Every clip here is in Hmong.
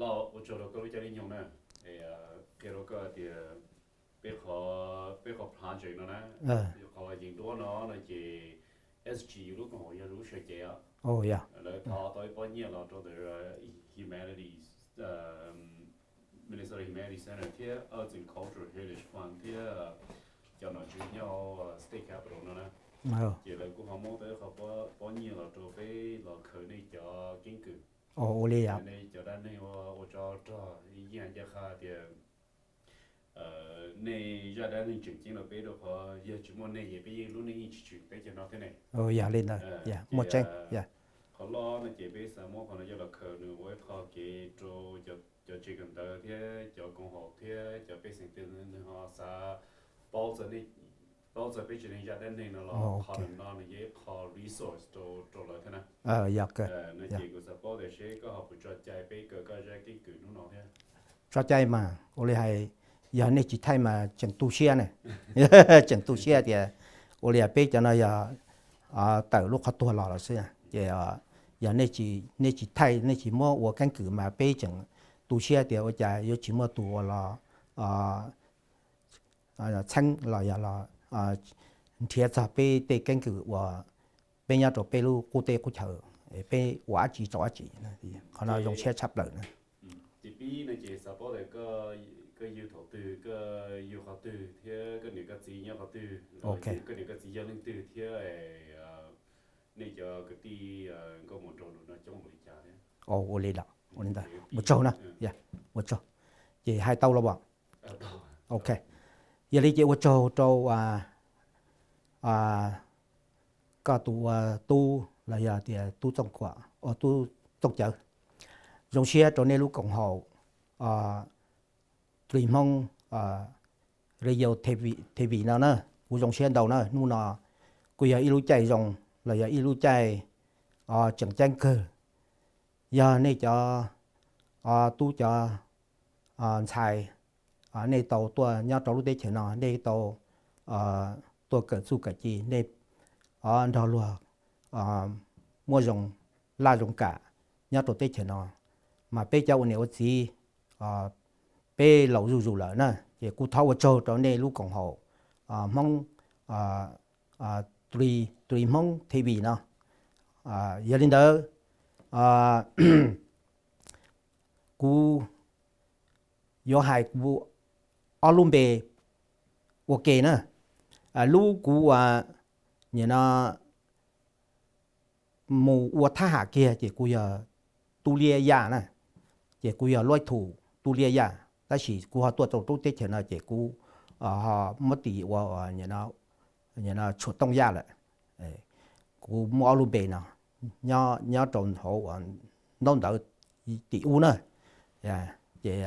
Los ua tsaug rau koj lub caij lub nyoog na, qhia rau koj tias peb qhov, peb qhov project no na, qhov yees duab no no ces S G U lub koom haum yog lub sawv cev os. Lawv thov tau ib pob nyiaj los rau ntawm Humanities, Minnesota Humanities Center thiab Arts and Cultural Heritage Fund thiab cov nom tswv nyob State Capitol no na. Ces lawv kuj ho muab tau ib qho pob nyiaj los rau peb los khaws nej cov keeb kwm, ua li nej cov dab neeg ua tso rog, yeej hais ncaj qha tias nej zaj dab neeg tseem ceeb rau peb rau qhov yog tsis muaj nej ces peb yeej lub neej yeej tsis tshwm teb chaws no thiab ne. Yog li ntawd, muaj tseeb. Qhov loj no ces peb xav muab qhov no coj los khaws nws ua ib qho kev rau cov tsev kawm ntawv thiab cov koom haum thiab cov pej xeem tej neeg ho xav paub txog, paub txog peb tsev neeg zaj dab neeg no los qhov no nws yog ib qho resource rau, rau lawv thiab na. Yog, no ces kuv xav paub tias seb koj ho puas tso cai peb kawm koj zaj keeb kwm hnub no thiab? Tso cai mas ua li hais, yog nej tsis thaij mas tseem tu siab ne. Tseem tu siab tias ua li peb cov no yog tawm lub qhov tuag los lawm xwb. Ces yog nej tsis thaij, nej tsis muab ua keeb kwm mas peb tseem tu siab tias ua cas yuav tsis muaj tus uas los txheeb los yog los nrhiav txog peb tej keeb kwm uas peb nyob rau peb lub qub teb qub chaw, peb ua dab tsi rau dab tsi. Qhov no zoo siab tshaj plaws na. Ces pib no ces xav paub tias koj yug thaum twg, koj yug qhov twg thiab koj niam koj txiv nyob qhov twg, koj niam koj txiv yog leej twg thiab nej cov kwv tij nkauj muam nraug nus no coob npaum li cas thiab? Ua li ntawd, ua tsaug na, ua tsaug. Ces hais tau los as? Ok, yog li ces ua tsaug rau koj tus ua tub los yog tias tub Txooj Kuam, tub Txooj Cawv. Zoo siab rau nej lub koom haum Dli Hmoob Radio T V no na, kuv zoo siab ntau na. Hnub no kuj yog ib lub caij zoo los yog ib lub caij tseem ceeb kawg. Yog nej cov tub cov ntxhais, nej tau tuaj nyob rau lub teb chaws no, nej tau tuaj kawm txuj kawm ci, nej nrog luag muaj zoo laj zoo kam nyob rau teb chaws no, mas peb cov ua niam ua txiv peb laus zuj zus lawm na, ces kuv thov ua tsaug rau nej lub koom haum Hmoob, Dli Hmoob T V no. Yog li ntawd, kuv yuav hais kuv ob lub npe ua ke na. Lub kuv ua, nim no mus ua thab ham kiag ces kuv yog Tub Liab Yaj na, ces kuv yog Luab Thum Tub Liab Yaj, tab sis kuv ho tuaj rau lub teb chaws no ces kuv ho muab tis ua Tshuam Tooj Yaj lawm. Kuv muaj ob lub npe no nyob rau hauv ntaub ntawv tim ub na. Ces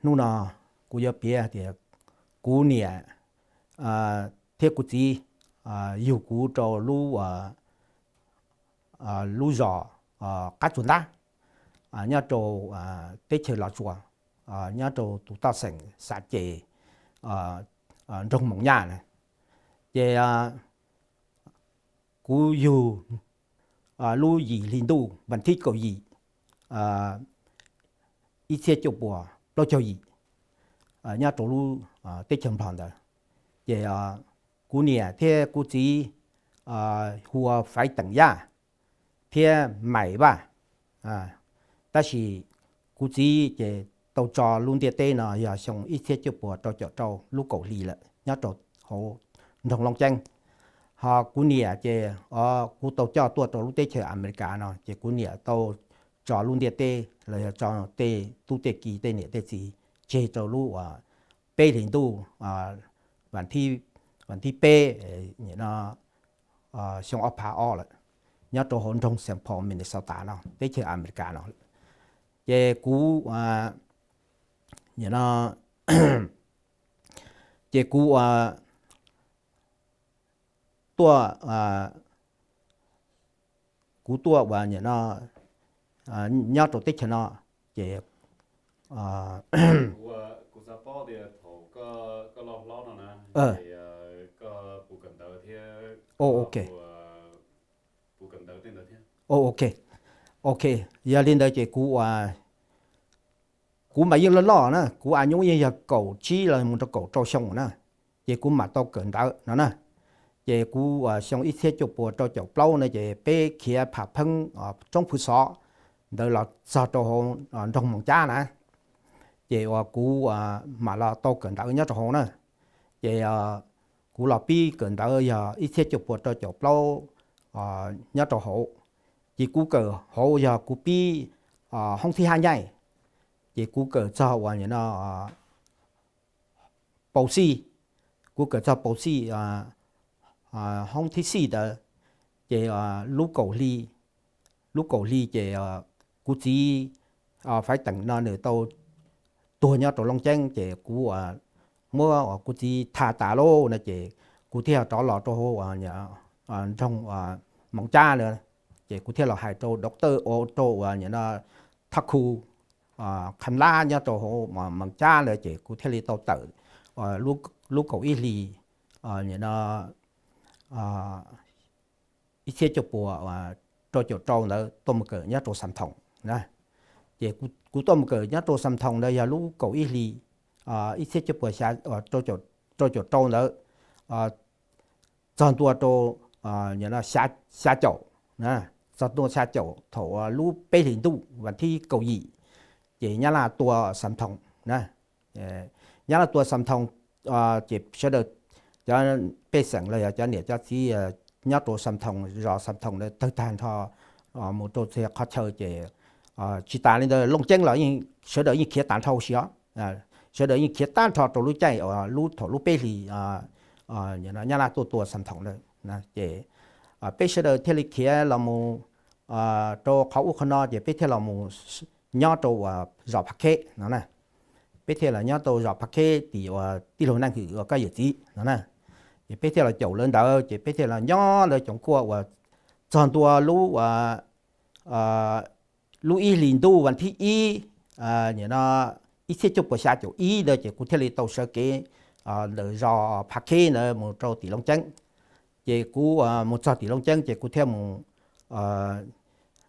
hnub no kuv yuav piav tias kuv niam thiab kuv txiv yug kuv rau lub, lub zos Qab Tsuag Ntab, nyob rau teb chaws Los Tsuas, nyob rau tus toj xeem Xav Ces, nroog Moos Nyaj na. Ces kuv yug lub yim hli ntuj vas thib kaum yim ib txhiab cuaj puas plaub caug yim nyob rau lub teb chaws Nplog ntawd. Ces kuv niam thiab kuv txiv hu ua Faiv Teem Yaj thiab Maim Vaj, tab sis kuv txiv ces tau tso lub ntiaj teb no yog xyoo ib txhiab cuaj puas rau caum rau lub kaum hli lawm nyob rau hauv nroog Looj Ceeb. Ho kuv niam ces kuv tau coj tuaj rau lub teb chaws Amelikas no ces kuv niam tau tso lub ntiaj teb los yog tso tej tub tej ki tej niam tej txiv tseg rau lub uas peb hlis ntuj, vas thib peb, xyoo ob phav ob lawm, nyob rau hauv nroog Saint Paul Minnesota no teb chaws Amelikas no. Ces kuv, ces kuv tuaj, kuv tuaj uas nim no nyob rau teb chaws no ces ok, Ok, yog li ntawd ces kuv, kuv mas yeej loj loj na, kuv a nyuj yeej yog kaum tsib los mus rau kaum rau xyoo na, ces kuv mam tau kawm ntawv no na. Ces kuv xyoo ib txhiab cuaj puas rau caum plaub na ces peb khiav pham pheeb roob Phwv Xov ntawd los txog rau hauv nroog Moos Cab na, ces uas kuv mam los tau kawm ntawv nyob rau hauv na. Ces kuv los pib kawm ntawv yog ib txhiab cuaj puas rau caum plaub nyob rau hauv. Ces kuv kawm hauv yog kuv pib hoob thib hab nyaij, ces kuv kawm txog uas nim no paus xij, kuv kawm txog paus xij hoob thib xij ntawd, ces lub kaum hli, lub kaum hli ces kuv txiv Faiv Teem no nws tau tuag nyob rau Looj Ceeb, ces kuv muab kuv txiv tha tas lauj no ces kuv thiaj rov los rau nroog Moos Cab na, ces kuv thiaj los hais rau doctor, rau uas nim no thab khu Qham Lab nyob rau hauv Moos Cab na, ces kuv thiaj li tau tawm lub kaum ib hlis, nim no ib txhiab cuaj puas rau caum rau ntawd tuaj mus kawm nyob rau Xam Thoos na. Ces kuv tuaj mus kawm nyob rau Xam Thoos ntawd yog lub kaum ib hlis ib txhiab cuaj puas rau caum rau ntawd, txog ntua rau xya caum, txog ntua xya caum thaum lub peb hlis ntuj vas thib kaum yim, ces Nyab Laj tua Xam Thoos na. Nyab Laj tua Xam Thoos, ces sawv daws, cov pej xeem los yog cov niam cov txiv nyob rau Xam Thoos, zos Xam Thoos ntawd tawg tag nrho mus rau txhia qhov chaw ces tsis tas li ntawd Looj Ceeb los sawv daws yeej khiav tag nrho huv si os. Sawv daws yeej khiav tag nrho rau lub caij uas lub thaum lub peb hlis Nyab Laj tuaj tua Xam Thoos ntawd, ces peb sawv daws thiaj li khiav los mus rau qhov ub qhov no ces peb thiaj los mus nyob rau uas zos Phav Kheb no na. Peb thiaj los nyob rau zos Phav Kheb tim uas tij laug Neej Hwm uas koj yawm txiv no na. Ces peb thiaj los caum lawv ntawd ces peb thiaj los nyob lawv coov kuaj uas txog ntua lub, lub ib hlis ntuj vas thib ib, nim no ib txhiab cuaj puas xya caum ib ntawd ces kuv thiaj li tau sawv kev ntawm zos Phav Kheb ntawd mus rau tim Looj Ceeb. Ces kuv mus txog tim Looj Ceeb ces kuv thiaj mus,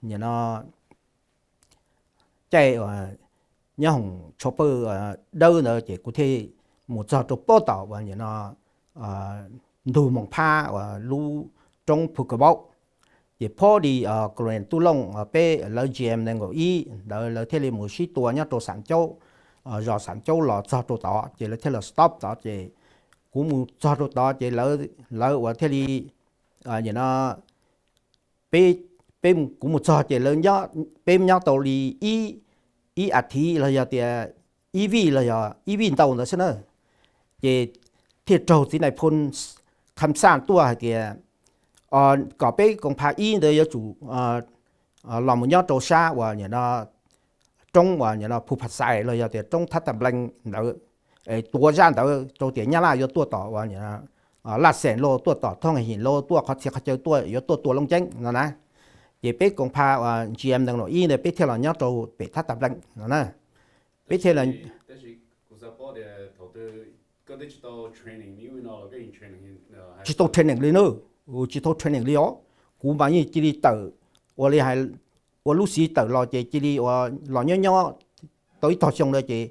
nim no caij uas nyob hoom tsho pawg dawb ntawd ces kuv thiaj mus txog rau pob tom uas nim no ntug Moos Phab uas lub roob Phu Kav Vaub. Ces phob di Colonel Tub Looj peb lawv G M nees nkaum ib ntawd lawv thiaj li mus sib tua nyob rau Xam Caub, zos Xam Caub los txog rau tod ces lawv thiaj los stop tod ces kuv mus txog rau tod ces lawv uas thiaj li, nim no peb, peb, kuv mus txog ces lawv, peb nyob tau li ib, ib as thiv los yog tias ib vij los yog ib vij ntau ntawd xwb na, ces thiaj raug txiv nais phoo Kham Xaj tuaj hais tias kom peb koom pha ib ntawd yuav tsum los mus nyob rau sab uas nim no roob uas nim no Phu Pha Xais los yog tias roob Thab Tas Nplees ntawd, tuav zaj ntawd rau tias Nyab Laj yuav tuaj tom uas Laj Xeem los tuaj tom Thooj Him los tuaj qhov txhia qhov chaw tuaj yuav tuaj tua Looj Ceeb no na. Ces peb koom pha uas G M nees nkaum ib ntawd peb thiaj los nyob rau pem Thab Tas Nplees no na. Peb thiaj los tsis tau training li na, tsis tau training li os. Kuv mas yeej cia li tawm, ua li hais, ua lub siv tawm los ces cia li ua los nyob nyob tau ib tog xyoo lawm ces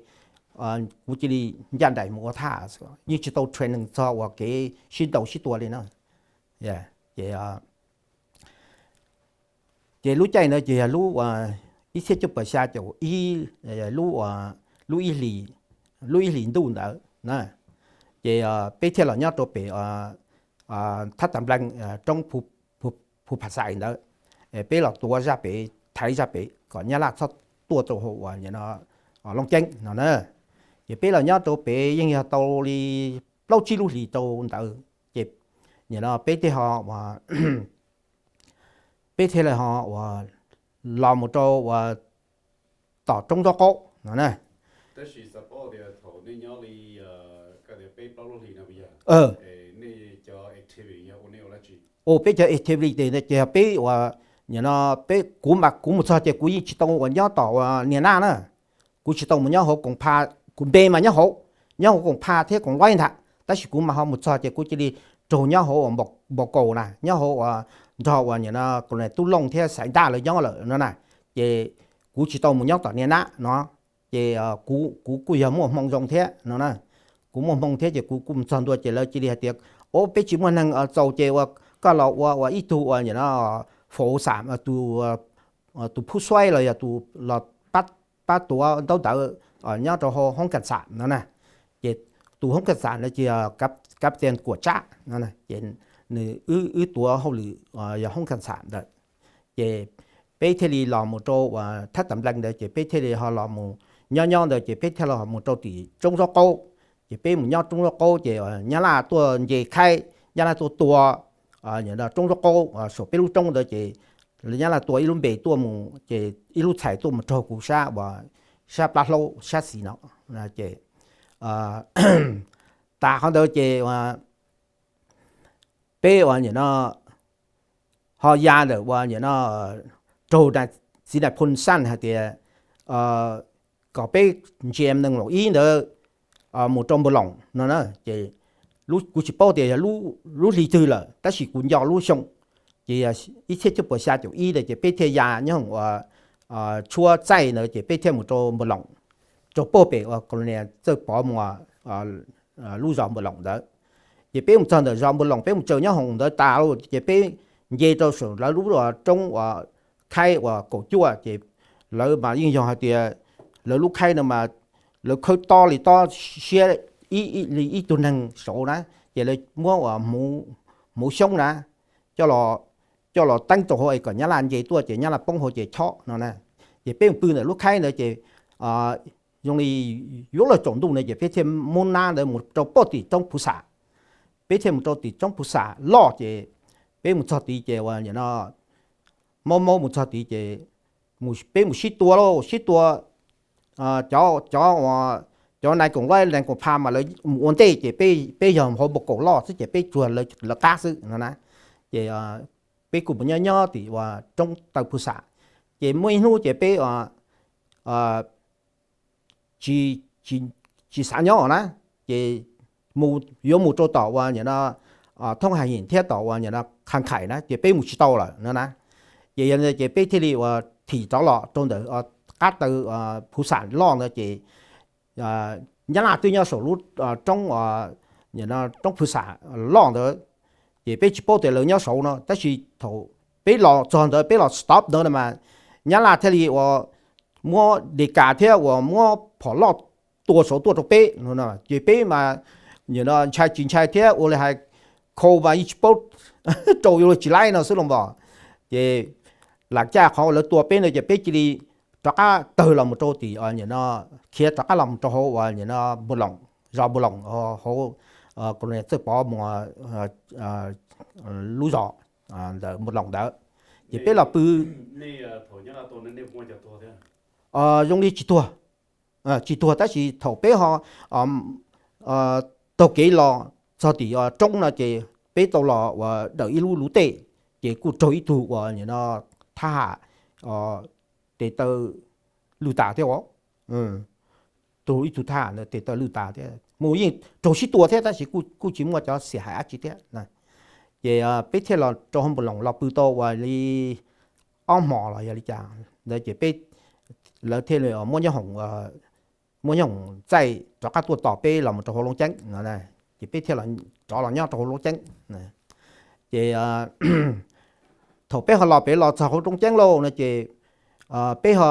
kuv cia li ncaj nraim mus ua thaj, yeej tsis tau training txog uas kev sib ntaus sib tua li na. Ces, ces lub caij ntawd ces yog lub ib txhiab cuaj puas xya caum ib, lub, lub ib hlis, lub ib hlis ntuj ntawd na, ces peb thiaj los nyob rau pem Thab Tas Nplees, roob Phu Pha Xais ntawd, peb los tuav zaj pem, thaiv zaj pem kom Nyab Laj txhob tuaj rau hauv uas Looj Ceeb no na. Ces peb los nyob rau pem yeej yog tau li plaub tsib lub hlis rau ntawd, ces nim no peb thiaj ho, peb thiaj li ho uas los mus rau uas tom roob nraub qaub no na. Ua peb cov activity ces yog peb uas, nim no peb, kuv mas kuv mus txog ces kuv yeej tsis tau uas nyob tom uas Niag Naj na, kuv tsis tau mus nyob hauv koom pha, kuv npe mas nyob hauv, nyob hauv koom pha thiab koom laib ntag, tab sis kuv mas ho mus txog ces kuv cia li raug nyob hauv uas npau kaus na, nyob hauv uas nrog uas nim no Colonel Tub Looj thiab Xaiv Ntaj lawv nyob lawm no na. Ces kuv tsis tau mus nyob tom Niaj Nab no, ces kuv kuv kuj yog muaj hmoo zoo thiab no na. Kuv muaj hmoo thiab ces kuv kuj mus txog ntua ces lawv cia li hais tias, o, peb tsis muaj neeg txaus ces ua koj los ua ua ib tug ua nim no faus xam, tus phub xuaib los yog tus los pab tuav ntaub ntawv nyob rau hauv hoob kas xam no na. Ces tus hoob kas xam no ces yog kab tes kuam tsab no, ces nws wb tuav hauj lwm yog hoob kas xam ntawd. Ces peb thiaj li los mus rau uas thab tas nplees ntawd ces peb thiaj li ho los mus nyob nyob ntawd ces peb thiaj los mus rau tim roob zaub qaub. Ces peb mus nyob roob zaub qaub ces nyab laj tuaj nce khaib, nyab laj tuaj tua roob zaub qaub saum peb lub roob ntawd ces nyab laj tua ib lub npe tuaj mus ces ib lub txhais tuaj mus raug kuv sab uas sab plab hlaub sab xis no. Ces tas qhov ntawd ces peb uas nim no ho ya ntawm uas nim no raug txiv nais phoo xaj hais tias kom peb ntsia nees nkaum ib ntawd mus rau Npus Loos no na. Ces kuv tsis paub tias yog lub hli twg lawm tab sis kuv nco lub xyoo ces ib txhiab cuaj puas xya caum ib ntawd ces peb thiaj ya nyob hoom uas tshuab txaij ntawd ces peb thiaj mus rau Npus Loos, rau pem uas Colonel Txawj Pov Muas lub zos Npus Loos ntawd. Ces peb mus txog ntawm zos Npus Loos peb mus tsaws nyob hoom ntawd tas lawm ces peb nce rau saum lawv lub roob uas khaib uas kaum cuaj ces lawv mas yeej yog hais tias lawv lub khaib no mas lawv khawb tob li tob siab li ib tug neeg saud na, ces lawv muab uas hmuv xyoob na coj los teeb rau hauv es kom nyab laj nce tuaj ces nyab laj poob hauv ces chob no na. Ces peb mus pw ntawm lub khaib ntawd ces zoo li yuav luag tsaus ntuj na ces peb thiaj muab nab ntawd mus rau pem tim roob Phuv Xam. Peb thiaj mus rau tim roob Phuv Xam loj ces peb mus txog tid ces uas nim no maub maub mus txog tid ces peb mus sib tua lauj, sib tua. Cov, cov, cov nais koom laib nais koom pha mas lawv mus ua ntej ces peb yog hauv npus kaum loj xwb ces peb tsuag lawv qab xwb no na. Ces peb kuj mus nyob nyob tim uas roob taw Phuv Xam. Ces muaj ib hnub ces peb tsis xav nyob na, ces yuav mus rau tom uas nim no Thoob Has Yim thiab tom uas nim no Qha Nkhais na ces peb mus tsis tau lawm no na. Ces yog ces peb thiaj li uas thim rov los rau ntawm qab taw Phuv Xam loj ntawd ces nyab laj twb nyob saum lub roob, roob Phuv Xam loj ntawd. Ces peb tsis paub tias lawv nyob saud no tab sis thaum peb los txog ntawd peb los stop ntawd no mas nyab laj thiaj li uas muab de kas thiab uas muab phom loj tua saud tuaj rau peb no. Ces peb mas nim no ntshai tsis ntshai thiab ua li hais khau mas yeej tsis paub rau yuav luag tsis laib no xwb los as. Ces lam caj qhov lawv tua peb no ces peb cia li rov qab tawg los mus rau tim nim no, khiav rov qab los mus rau hauv uas nim no Npus Loos, zos Npus Loos hauv Colonel Txawj Pov Muas lub zos ntawm Npus Loos ntawd. Ces peb los pw zoo li tsis tuag, tsis tuag tab sis thaum peb ho taug kev los txog tim roob no ces peb tau los uas dawm ib lub luv tej, ces kuj raug ib tug uas nim no thab ham tes taw lwj tas thiab os. Tug ib tug thab ham tes taw lwj tas thiab mus yeej raug sib tua thiab tab sis kuj tsis muaj cov xia hais dab tsi thiab. Ces peb thiaj los rau hauv Npus Loos los pw tau uas li ob hmos los yog li cas ntawd ces peb, lawv thiaj li muab nyob hoom, muab nyob hoom txaij rov qab tuaj tos peb los mus rau hauv Loob Ceeb no. Ces peb thiaj rov los nyob rau hauv Loob Ceeb. Ces thaum peb ho los pem los txog hauv Loob Ceeb lauj no ces peb ho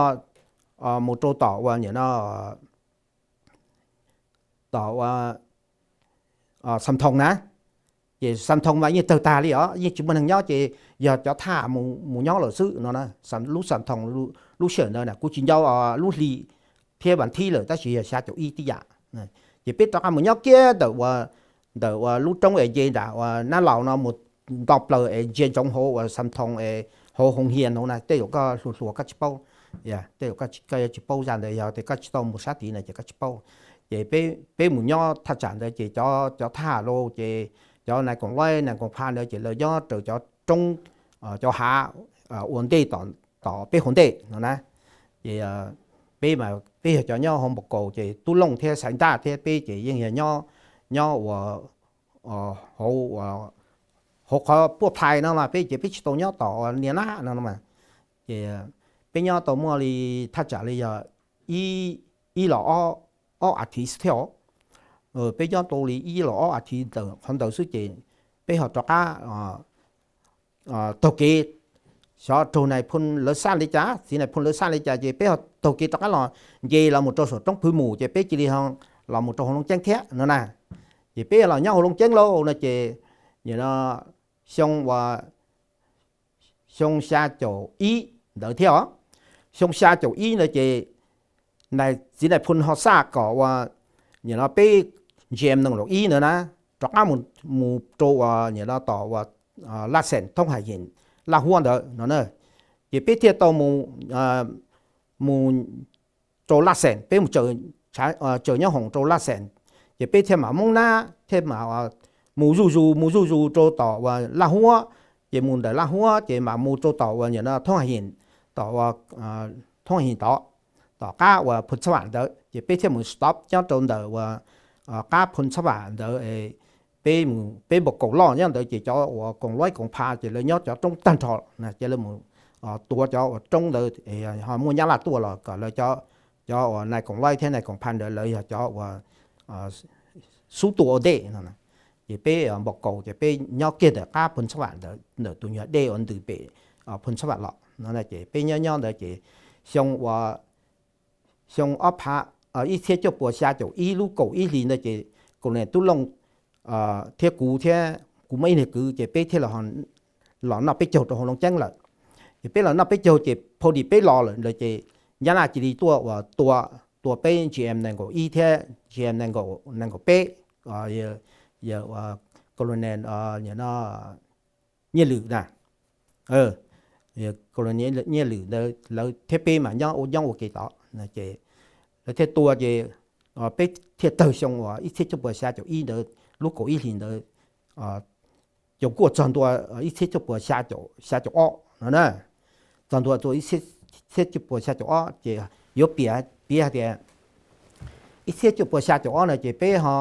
mus rau tom uas nim no tom uas Xam Thoos na. Ces Xam Thoos mas yeej tawg tag li os, yeej tsis muaj neeg nyob ces yog cov thab ham mus nyob lawm xwb no. Lub Xam Thoos lub sij hawm ntawd na kuv tsis nco lub hli thiab vas thib lawm tab sis yog xya caum ib tib yam. Ces peb rov qab mus nyob kiag ntawm uas, ntawm uas lub roob es nce nram uas Nab Laus no mus nto plaws es ntsia ntsoov hauv uas Xam Thoos es hauv Hoos Hias no na, tej zaum koj hluas hluas koj tsis paub, tej zaum koj yuav tsis paub zaj ntawd, yog tias koj tsis tau mus sab tid na ces koj tsis paub. Ces peb mus nyob thaj tsam ntawd ces cov thab ham los ces cov nais koom laib nais koom pha ntawd ces lawv nyob raws cov roob, cov hav ua ntej tom peb hauv ntej no na. Ces peb mas peb yog cov nyob hauv npus kaus ces Tub Looj thiab Xaiv Ntaj thiab peb ces yeej yog nyob, nyob uas hauv, hauv qhov puab thais no mas peb ces peb tsis tau nyob tom Niaj Nab no mas. Ces peb nyob tau muaj li thaj tsam li yog ib, ib los ob, ob as thiv xwb thiab os. Peb nyob tau li ib los ob as thiv ntawm qhov ntawd xwb ces peb ho rov qab taug kev, xyov raug nais phoo lawv xaj li cas, txiv nais phoo lawv xaj li cas ces peb ho taug kev rov qab los nce los mus rau saum roob Phwv Mus ces peb cia li ho los mus rau Hauv Looj Ceeb thiab no na. Ces peb los nyob Hauv Looj Ceeb lauj no ces nim no xyoo uas xyoo xya caum ib ntawd thiab os. Xyoo xya caum ib ntawd ces txiv nais phoo ho xaj kom uas nim no peb G M nees nkaum ib ntawd na rov qab mus rau uas nim no tom uas Laj Xeem thoob hais yeem Laj Huab ntawd no na. Ces peb thiaj tau mus, mus rau Laj Xeem, peb mus tsaws nyob hoom rau Laj Xeem, ces peb thiaj mam moob nab thiaj mam mus zuj zus mus zuj zus rau tom uas Laj Huab, ces mus ntawm Laj Huab ces mam mus rau tom uas nim no thoob hais yeem, tom uas thoob hais yeem tod, tom qab uas Phoo Txhab Vam ntawd ces peb thiaj mus stop nyob rau ntawm uas qab Phoo Txhab Vam ntawd. Peb mus, peb npau kaus loj nyob ntawd ces cov uas koom luaib koom pha ces lawv nyob cov roob tag nrho na, ces lawv mus tuav cov uas roob ntawd ho muaj Nyab Laj tuaj los kom lawv cov, cov uas nais koom luaib thiab nais koom pha ntawd lawv yog cov uas xub tua ua ntej no. Ces peb npau kaus ces peb nyob kiag ntawm qab Phoo Txhab Vam ntawd, ntawm tus nyuag dej uas ntws pem Phoo Txhab Vam los no ces peb nyob nyob ntawd ces xyoo uas, xyoo ob phav, ib txhiab cuaj puas xya caum ib lub kaum ib hlis ntawd ces Colonel Tub Looj thiab kuv thiab kuv muaj ib niag kwv ces peb thiaj los noj peb caug rau Hauv Looj Ceeb lawm. Ces peb los noj peb caug ces phau dis peb los lawm ntawd ces Nyab Laj cia li tuaj uas tua, tua peb G M nees nkaum ib thiab G M nees nkaum peb, yog Colonel Nyiaj Lwm na. Colonel Nyiaj Lwm ntawd lawv thiab peb mas nyob ua, nyob ua ke tod ces lawv thiaj tua ces peb thiaj tawg xyoo uas ib txhiab cuaj puas xya caum ib ntawd lub kaum ib hlis ntawd, caum kuaj txog ntua ib txhiab cuaj puas xya caum ob no na. Txog ntua tua ib txhiab cuaj puas xya caum ob ces yuav piav, piav hais tias ib txhiab cuaj puas xya caum ob no ces peb ho,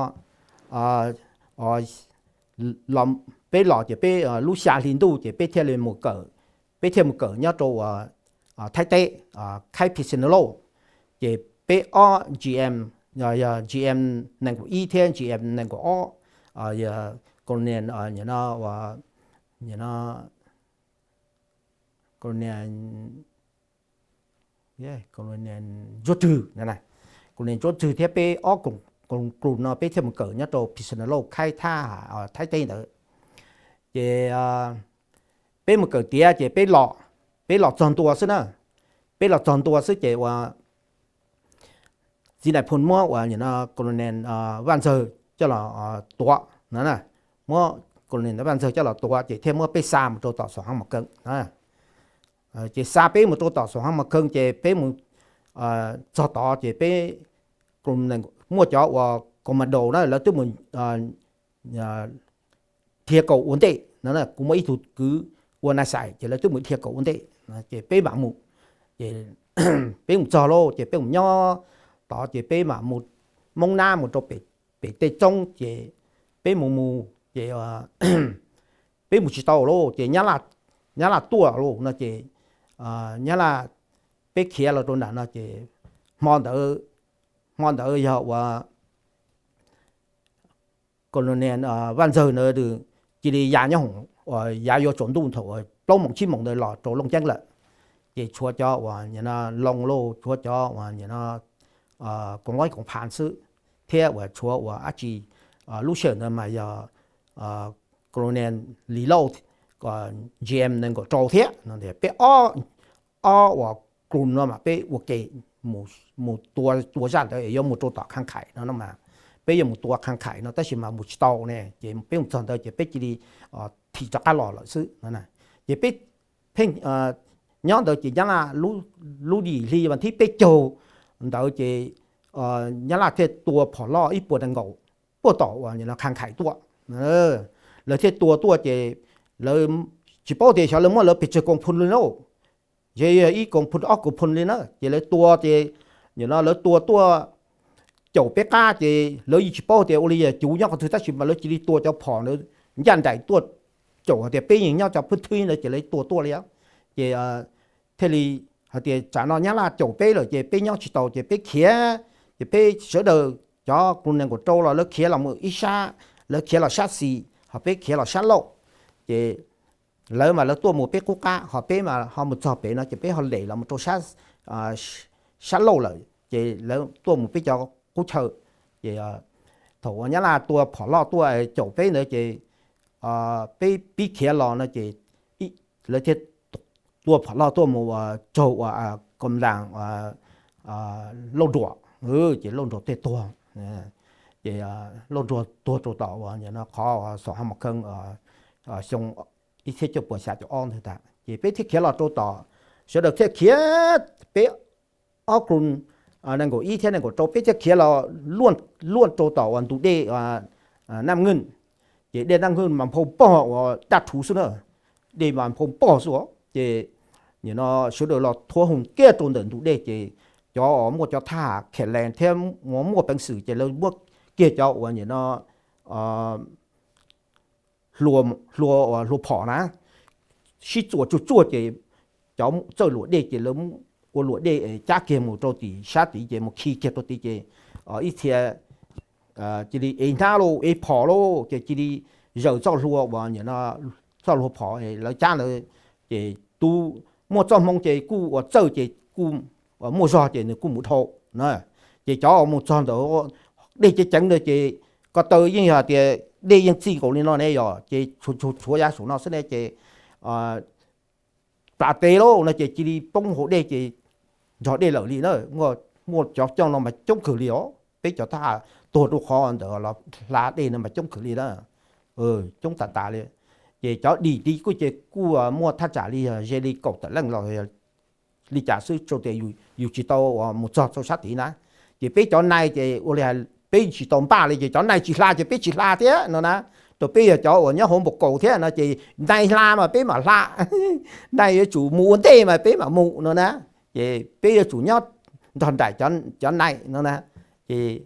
peb los ces peb lub xya hli ntuj ces peb thiaj li mus kawm, peb thiaj mus kawm nyob rau uas Thaib teb, Khaib Phis Xas Nas Lauj. Ces peb ob G M, yog G M nees nkaum ib thiab G M nees nkaum ob, yog Colonel nim no uas, nim no Colonel, Colonel Ntsuab Tswg, Colonel Ntsuab Tswg thiab peb ob koom, koom group no peb thiaj mus kawm nyob rau Phis Xas Nas Lauj, Khaib, Thab, Thaib teb ntawd. Ces peb mus kawm tiav ces peb los, peb los txog ntua xwb na. Peb los txog ntua xwb ces uas txiv nais phoo muab uas nim no Colonel Vaj Ntxawg coj los tuav no na. Muab Colonel Vaj Ntxawg coj los tuav ces thiaj muab peb xa mus rau tom Xaus Hav Mos Khees. Ces xa peb mus rau tom Xaus Hav Mos Khees ces peb mus txog tod ces peb muaj cov uas commando na lawv twb mus dhia kaus ua ntej no, kuv muaj ib tug kwv ua nais xais ces lawv twb mus dhia kaus ua ntej, ces peb mam mus. Ces peb mus txog lauj ces peb mus nyob tod ces peb mam mus moob nab mus rau pem tej txoob ces peb mus mus ces peb mus tsis tau lauj ces Nyab Laj tuaj lauj no ces Nyab Laj, peb khiav los rau nram no ces hmo ntawd, hmo ntawd yog uas Colonel Vaj Ntxawg ntawd cia li ya nyob hoom, yav yuav tsaus ntuj thaum plaub moos tsib moos ntawd los rau Looj Ceeb lawm. Ces tshuav cov uas nim no Looj lauj, tshuav cov uas nim no koom luaib koom pha xwb, thiab uas tshuav uas dab tsi, lub sij hawm ntawd mas yog Colonel Lis Lauj, G M nees nkaum rau thiab no. Peb ob, ob uas group no mas peb ua ke mus tua, tua zaj ntawd es yuav mus rau tom Khaj Khais no no mas, peb yuav mus tua Khaj Khais no tab sis mas mus tsis tau ne, ces peb mus txog ntawd ces peb cia li thim rov qab los lawm xwb no. Ces peb pheej nyob ntawd ces Nyab Laj, lub yim hli vas thib peb caug ntawd ces Nyab Laj thiaj tua phom loj ib puas nees nkaum puag tom uas Khaj Khais tuaj. Lawv thiaj tua tuaj ces lawv tsis paub tias xyov lawv muab lawv pes tsawg koom phoo li na, yog ib koom phoo ob koom phoo li na, ces lawv tua ces nim no lawv tua tuaj caum peb qab ces lawv yeej tsis paub tias ua li yog cuv nyob qhov twg tab sis mas lawv cia li tua cov phom ntawd ncaj nraim tuaj caum hais tias peb yeej nyob cov phwb thwb ntawd ces lawv tua tuaj li. Ces thiaj li hais tias tsam no Nyab Laj caum peb lawm ces peb nyob tsis tau ces peb khiav, ces peb sawv daws cov Kru Nees Nkaum Rau los lawv khiav los mus ib sab, lawv khiav los sab xis ho peb khiav los sab laug. Ces lawv mas lawv tuaj mus peb qub qab, ho peb mas ho mus txog pem no ces peb ho lem los mus rau sab, sab laug lawm ces lawv tuaj mus peb cov qub chaw. Ces thaum uas Nyab Laj tua phom loj tuaj caum peb ntawd ces peb pib khiav los no ces lawv thiaj tua phom loj tuaj mus raug ua kom las Lauj Nruam, ces Lauj Nruam thiaj tuag. Ces Lauj Nruam tuag rau tom uas qhov Xom Haj Mos Khee xyoo ib txhiab cuaj puas xya caum ob ntawd tas ces peb thiaj khiav los rau tom, sawv daws thiaj khiav, peb ob Kru Nees Nkaum Ib thiab Nees Nkaum Rau peb thiaj khiav los luaj rau tom uas ntug dej Naj Nkeej. Ces dej Naj Nkeej mas nphau npog uas daj rhuv xwb na, dej mas nphau npog xwb os. Ces nim no sawv daws los thuav hoos kiag rau ntawm ntug dej ces cov muaj cov thaj khem lees thiab muaj peev xwm ces lawv muab kiag cov uas nim no hlua, hlua phom na, sib txuas tsuag tsuag ces cov txawj luam dej ces lawv ua luam dej cab kiag mus rau tim sab tid ces mus khi kiag rau tid ces ib txhia cia li ev hnab lauj ev phom lauj ces cia li zaws txoj hlua uas nim no txoj hlua phom lawv cab ntawd. Ces tus muaj txoj hmoo ces kuj ua txawj ces kuj muaj zog ces nws kuj mus dhau na. Ces cov mus txog ntawd dej ceev ceev ntawd ces ko taw yeej yog tias dej yeej txij nkaus li no ne yog ces tshuav yav saum no xwb ne ces plam tes lauj no ces cia li poob hauv dej ces nrog dej lawm li na. Muaj cov cooj no mas coob kawg li os, peb cov thab ham tuag rau qhov ntawd los hla dej no mas coob kawg li na, coob tas tas li. Ces cov dim tid kuj ces kuj muaj thaj tsam li yog ze li kaum tawm leej los li cas xwb rau tias yus tsis tau mus txog rau sab tid na. Ces peb cov nai ces ua li hais peb tsis tau npaj li ces cov nai tsis hla ces peb tsis hla thiab no na. Rau peb yog cov uas nyob hauv npaum kaus thiab no ces nai hla mas peb mam hla, nai yuav tsum mus ua ntej mas peb mam mus no na. Ces peb yuav tsum nyob nrog nraim cov nai no na. Ces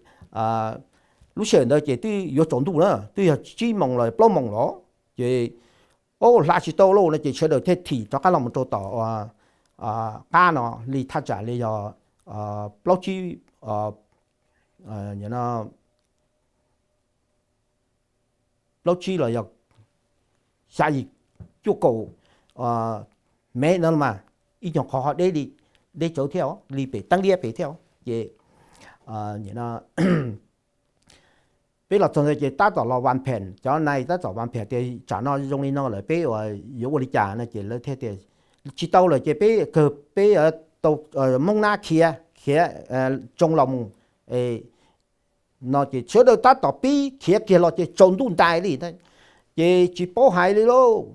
lub sij hawm ntawd ces twb yuav tsaus ntuj na, twb yog tsib moos los plaub moos los ces hla tsis tau lauj no ces sawv daws thiaj thim rov qab los mus rau tom qab no li thaj tsam li yog plaub tsib, plaub tsib los yog xya yim cuaj kaum mev no mas ib nyuag qhov ho deb li, deb tsawv thiab li pem teeb liab pem thiab ces peb los txog ntawd ces tab tom los vas phem, cov nai tab tom vas phem tias tsam no zoo li no lawm peb yuav ua li cas no ces lawv thiaj tias tsis tau lawm ces peb kawg peb tau moob nab khiav, khiav tsoo los mus no ces sawv daws tab tom pib khiav kiag los ces tsaus ntuj ntais li. Ces tsis paub hais li lauj,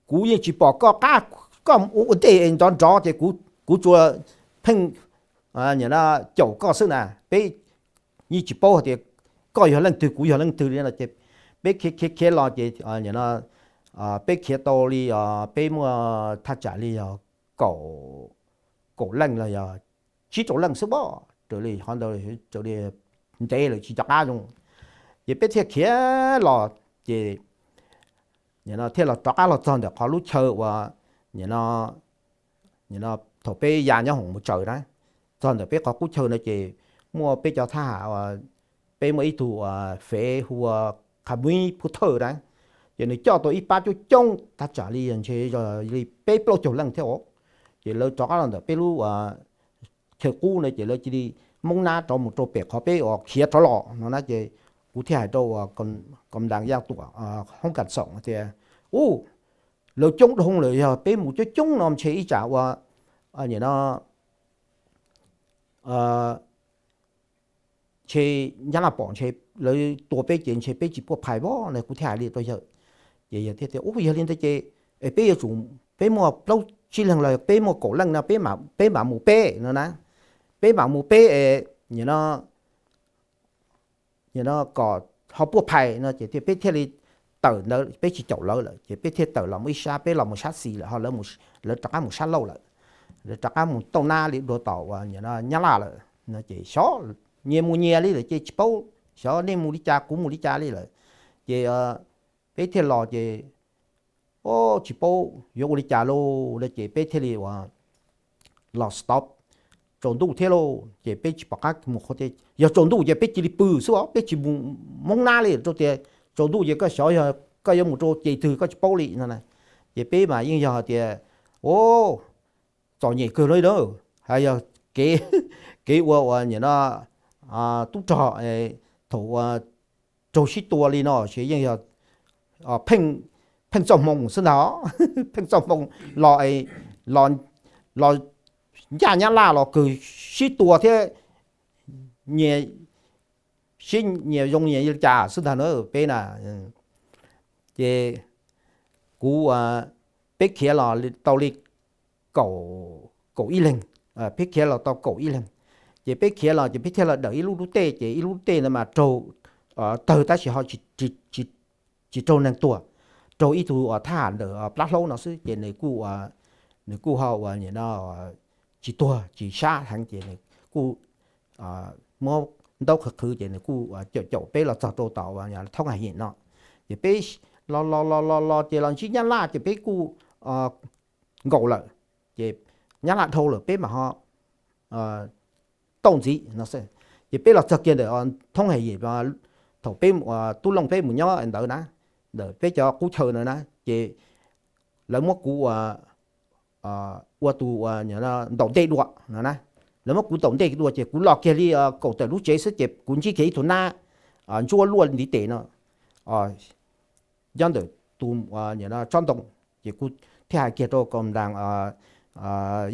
kuv yeej tsis pom koj qab, koj ua ntej nrov nrov ces kuv tsuas pheej caum koj xwb na, peb yeej tsis paub hais tias koj yog leej twg kuv yog leej twg li no ces peb khiav khiav khiav los ces peb khiav tau li, peb muaj thaj tsam li yog kaum leej los yog tsib rau leej xwb pob, raws li qhov ntawd raws li ntev lawm tsis nco qab zoo. Ces peb thiaj khiav los ces thiaj los rov qab los txog ntawm qhov lub chaw uas nim no thaum peb ya nyob hoom mus tsaws na, txog ntawm peb qhov qub chaw no ces muaj peb cov thab ham, peb muaj ib tug fev hu ua Qha Muib Phub Thawj na, ces nws coj tau ib pab coob coob thaj tsam li ntshe yog li peb plaub caug leej thiab os. Ces lawv rov qab los ntawm peb lub chaw qub no ces lawv cia li moob nab rov mus rau pem qhov peb uas khiav rov los no na ces kuv thiaj hais rau uas Kom Ntas Yaj Tuam hoob kas xoom tias, u, lawv coob dhau lawm, yog peb mus coob coob no ntshe ib tsam ua nim no ntshe Nyab Laj pom ntshe lawv tua peb ces ntshe peb tsis puaj phais vov no, kuv thiaj hais li rau yawg. Ces yawg thiaj tias, u, yog li ntawd ces peb yuav tsum, peb muaj plaub tsib leeg los peb muaj kaum leej no peb mam mus peb no na, peb mam mus peb es nim no kom ho puaj phais no ces peb thiaj li tawm ntawd, peb tsis caum lawv lawm ces peb thiaj tawm los mus ib sab, peb los mus sab xis lawm ho lawv rov qab mus sab laug lawm, lawv rov qab mus tauj nab li dua tom uas Nyab Laj lawm no ces xyov nyias mus nyias li lawm ces tsis paub, xyov nej mus li cas kuv mus li cas li lawm. Ces peb thiaj los ces, o, tsis paub yuav ua li cas lauj no ces peb thiaj li ua los stop, tsaus ntuj thiab lauj, ces peb tsis pom qab mus qhov twg. Yog tsaus ntuj ces peb cia li pw xwb os, peb tsis mus hmoob nab li, rau tias tsaus ntuj ces koj xyov yog koj yuav mus rau ceg twg koj tsis paub li no. Ces peb mas yeej yog hais tias, o, txom nyem kawg li na, hais yog kev, kev ua uas nim no tub rog thaum ua raug sib tua li no ces yeej yog pheej txoj hmoo xwb ntag, pheej txoj hmoo los, los ncaj nyab laj los kawg sib tua thiab, nyias sib nyias zoo nyias li cas xwb ntag na peb na. Ces kuv, peb khiav los tau li kaum, kaum ib leeg, peb khiav los tau kaum ib leeg, ces peb khiav los ces peb thiaj los dawm ib lub lub tej, ces ib lub lub tej ntawd mas raug tawg tab sis ho tsis raug neeg tuag, raug ib tug thab ham ntawm plab hlaub no xwb, ces nws kuj, nws kuj ho ua nim no tsis tuag tsis sab heev ces nws kuj muab ntaub qhwv qhwv ces nws kuj caum caum peb los txog rau tom thoob hais yim no. Ces peb los los los los los ces los ntsib nyab laj ces peb kuj nkaum lawm, ces nyab laj dhau lawm peb mam ho tauj ntxiv no. Ces peb los txog kiag ntawm thoob hais yim, thaum peb, tub looj peb mus nyob ntawd na, ntawm peb cov qub chaw ntawd na, ces lawv muab kuv ua tus ntaus ntej dua no na. Lawv muab kuv ntaus ntej dua ces kuv los kiag li kaum tawm lub tsev xwb ces kuv ntsib kiag ib tug nab ntsuab luaj ntiv tes no nyob ntawm tus tsob ntoo. Ces kuv thiaj hais kiag rau kom ntaas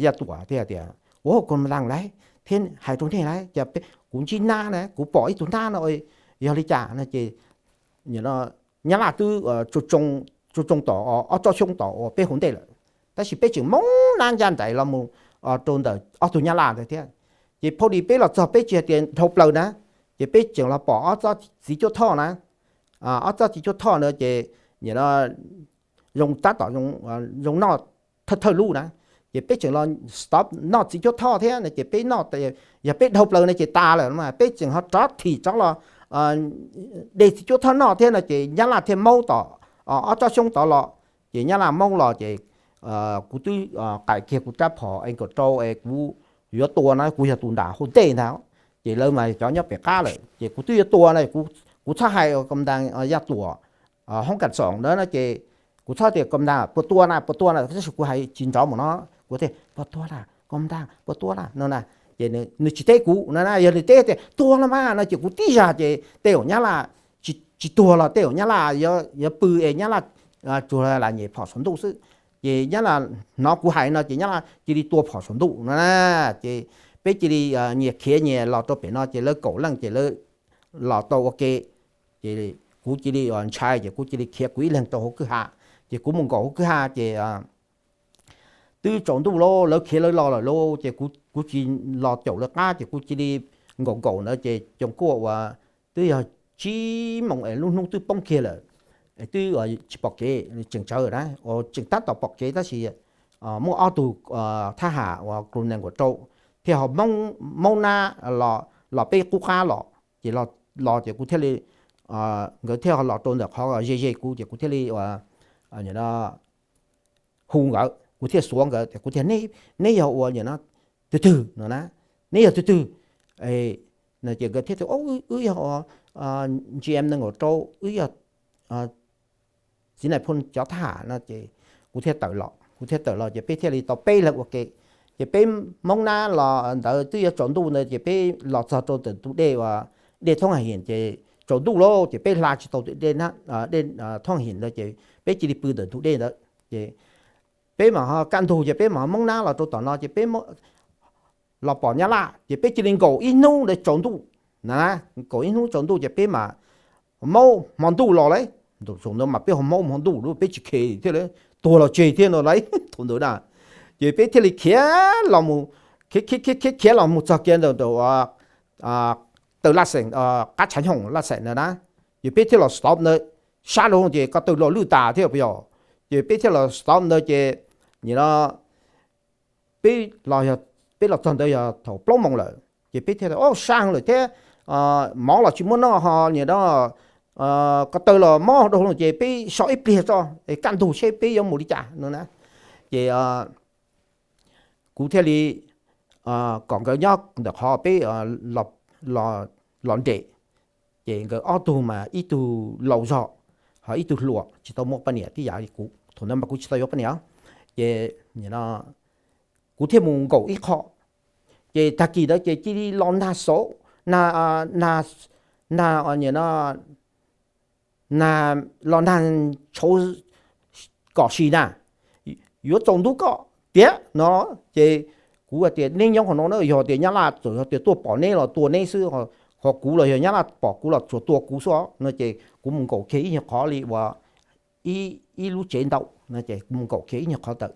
Yaj Tuam thiab hais tias, ua kom ntaas lawv thiab hais rau nej lawv tias kuv ntsib nab na, kuv pom ib tug nab no, yog li cas no ces nyab laj twb tsuas tsoo tom ob tsob xyoob tom uas peb hauv ntej lawm, tab sis peb tseem moob nab ncaj nraim los mus rau ntawm ob tug nyab laj ntawd thiab. Ces phau dis peb los txog peb tsis hais tias dhau plaws na, ces peb tseem los pom ob tsob txiv cuab thoj na, ob tsob txiv cuab thoj na ces nim no zoo tab tom zoo noj thawj thawj lub na, ces peb tseem los stop noj txiv cuab thoj thiab no ces peb noj, yog peb dhau plaws no ces tas lawm mas peb tseem ho rov thim rov los de txiv cuab thoj noj thiab no ces nyab laj thiaj maub tom ob tsob xyoob tod los. Ces nyab laj maub los ces kuv twb qais kiag kuv rab phom es nkaum rau es kuv yuav tua no, kuv yog tus nram hauv ntej ntag, ces lawv mas cov nyob pem qab lawm ces kuv twb yuav tua no, kuv txhob hais kom ntaas Yaj Tuam hoob kas xoom ntawd no ces kuv txhob tias kom ntaas puas tua na puas tua na, tab sis kuv hais tsis nrov mus no, kuv tias puas tua na kom ntaas puas tua na no na, ces nws tsis teb kuv no na, yog nws teb tias tua los mas no ces kuv tib zag ces tej zaum nyab laj tsis tuag los tej zaum nyab laj yuav pw es nyab laj tsuas lam nyem phom saum ntuj xwb. Ces nyab laj hnov kuv hais no ces nyab laj cia li tua phom saum ntuj no na. Ces peb cia li nyias khiav nyias los rau pem no ces lawv kaum leej ces lawv los tau ua ke, ces kuv cia li ntshai ces kuv cia li khiav kuv ib leeg rau hauv kwj ha. Ces kuv mus nkaum hauv kwj ha ces twb tsaus ntuj lauj, lawv khiav lawv los lawm lauj, ces kuv tsis los caum lawv qab ces kuv cia li nkaum nkaum ntawd ces coom kuaj uas twb yog tsib moos es lub hnub twb poob kiag lawm, twb tsis pom kev, tseem tsawv na, tseem tab tom pom kev tab sis muaj ob tug thab ham uas klu nees nkaum rau thiaj ho maub nab los peb qub qab los, ces los ces kuv thiaj li, nkawd thiaj ho los rau ntawm qhov ze ze kuv ces kuv thiaj li hu nkawd, kuv thiaj xuav nkawd tias kuv tias neb yog ua nim no twg twg no na, neb yog twg twg? Ces nkawd thiaj tias wb yog G M nees nkaum rau, wb yog txiv nais phoo cov thab ham no ces kuv thiaj tawm los, kuv thiaj tawm los ces peb thiaj li tau peb leeg ua ke. Ces peb maub nab los ntawd twb yuav tsaus ntuj ntawd ces peb los txog rau ntawm tus dej uas dej Thoob Him ces tsaus ntuj lauj ces peb hla tsis tau tus dej, dej Thoob Him ntawd ces peb cia li pw ntawm tus dej ntawd. Ces peb mam ho kaj ntug ces peb mam ho maub nab los rau tom no ces peb los pom nyab laj ces peb cia li nkaum ib hnub ntawd tsaus ntuj na, nkaum ib hnub tsaus ntuj ces peb mam maub hmo ntuj los lauj. Thaum ntawd mas peb ho maub hmo ntuj lauj, peb tsis khe thiab lauj, tuag los tseg thiab no lauj thaum ntawd na. Ces peb thiaj li khiav los mus, khiav khiav khiav khiav los mus txog kiag ntawm taw Laj Xeem, qab tshav nyoog Laj Xeem ntawd na, ces peb thiaj los stop ntawd. Sab rau ces ko taw los lwj tas thiab puas yog, ces peb thiaj los stop ntawd ces nim no peb los, peb los txog ntawd yog thaum plaub moos lawm ces peb thiaj tias o sab heev lawm thiab, mov los tsis muaj noj ho nim no ko taw los mob dhau lawm ces peb so ib pliag tso es kaj ntug seb peb yuav mus li cas no na. Ces kuv thiaj li kom nkawd nyob ntawm qhov peb los nres. Ces nkawd ob tug mas ib tug laus zog, ho ib tug hluas tsis tau muaj poj niam tib yam li kuv. Thaum ntawd mas kuv tsis tau yuav poj niam. Ces kuv thiaj mus nkaum ib qho. Ces tag kis ntawd ces cia li los nag xauv, nag, nag, nag, los nag tshauv kom si na, yuav tsaus ntuj kom tiav no. Ces kuv hais tias neb nyob qhov no na, yog tias nyab laj txawm yog tias tuaj pom neb los tua neb xwb, ho kuv los yog nyab laj pom kuv los tsuas tua kuv xwb no. Ces kuv mus nkaum kiag ib nyuag qhov li uas ib lub tsev ntau no, ces kuv mus nkaum kiag ib nyuag qhov ntawd.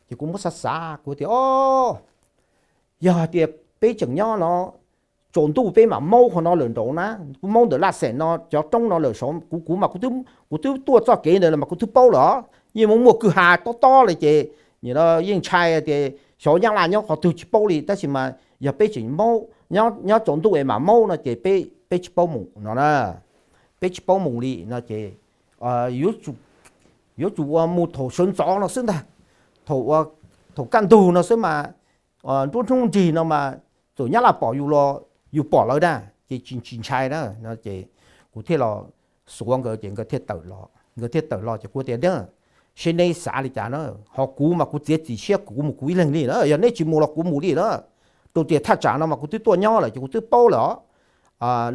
Ces kuv muab xav xav kuv tias o, yog hais tias peb tseem nyob no, tsaus ntuj peb mam maub qhov no lawm nraud na, maub ntawm laj xeem no cov roob no lawm saud, kuv kuv mas kuv twb tuaj txoj kev ntawd los mas kuv twb paub lawm os. Yeej muaj muaj kwj ha tob tob li ces yeej ntshai tias xyov nyab laj nyob qhov twg tsis paub li, tab sis mas yog peb tseem maub, nyob tsaus ntuj es mam maub no ces peb tsis paub mus no na, peb tsis paub mus li no ces yuav tsum ua mus thaum sawv ntxov no xwb ntag, thaum kaj ntug no xwb mas, nruab hnub nrig no mas txawm nyab laj pom yus los yus pom lawv na, ces tsis ntshai na. Ces kuv thiaj los xuav nkawd ces nkawd thiaj tawm los, nkawd thiaj tawm los ces kuv tias, seb neb xav li cas na, ho kuv mas kuv txiav txim siab kuv mus kuv ib leeg li na, yog neb tsis mus los kuv mus li na. Rau tias thaj tsam no mas kuv twb tuaj nyob lawm ces kuv twb paub lawm os.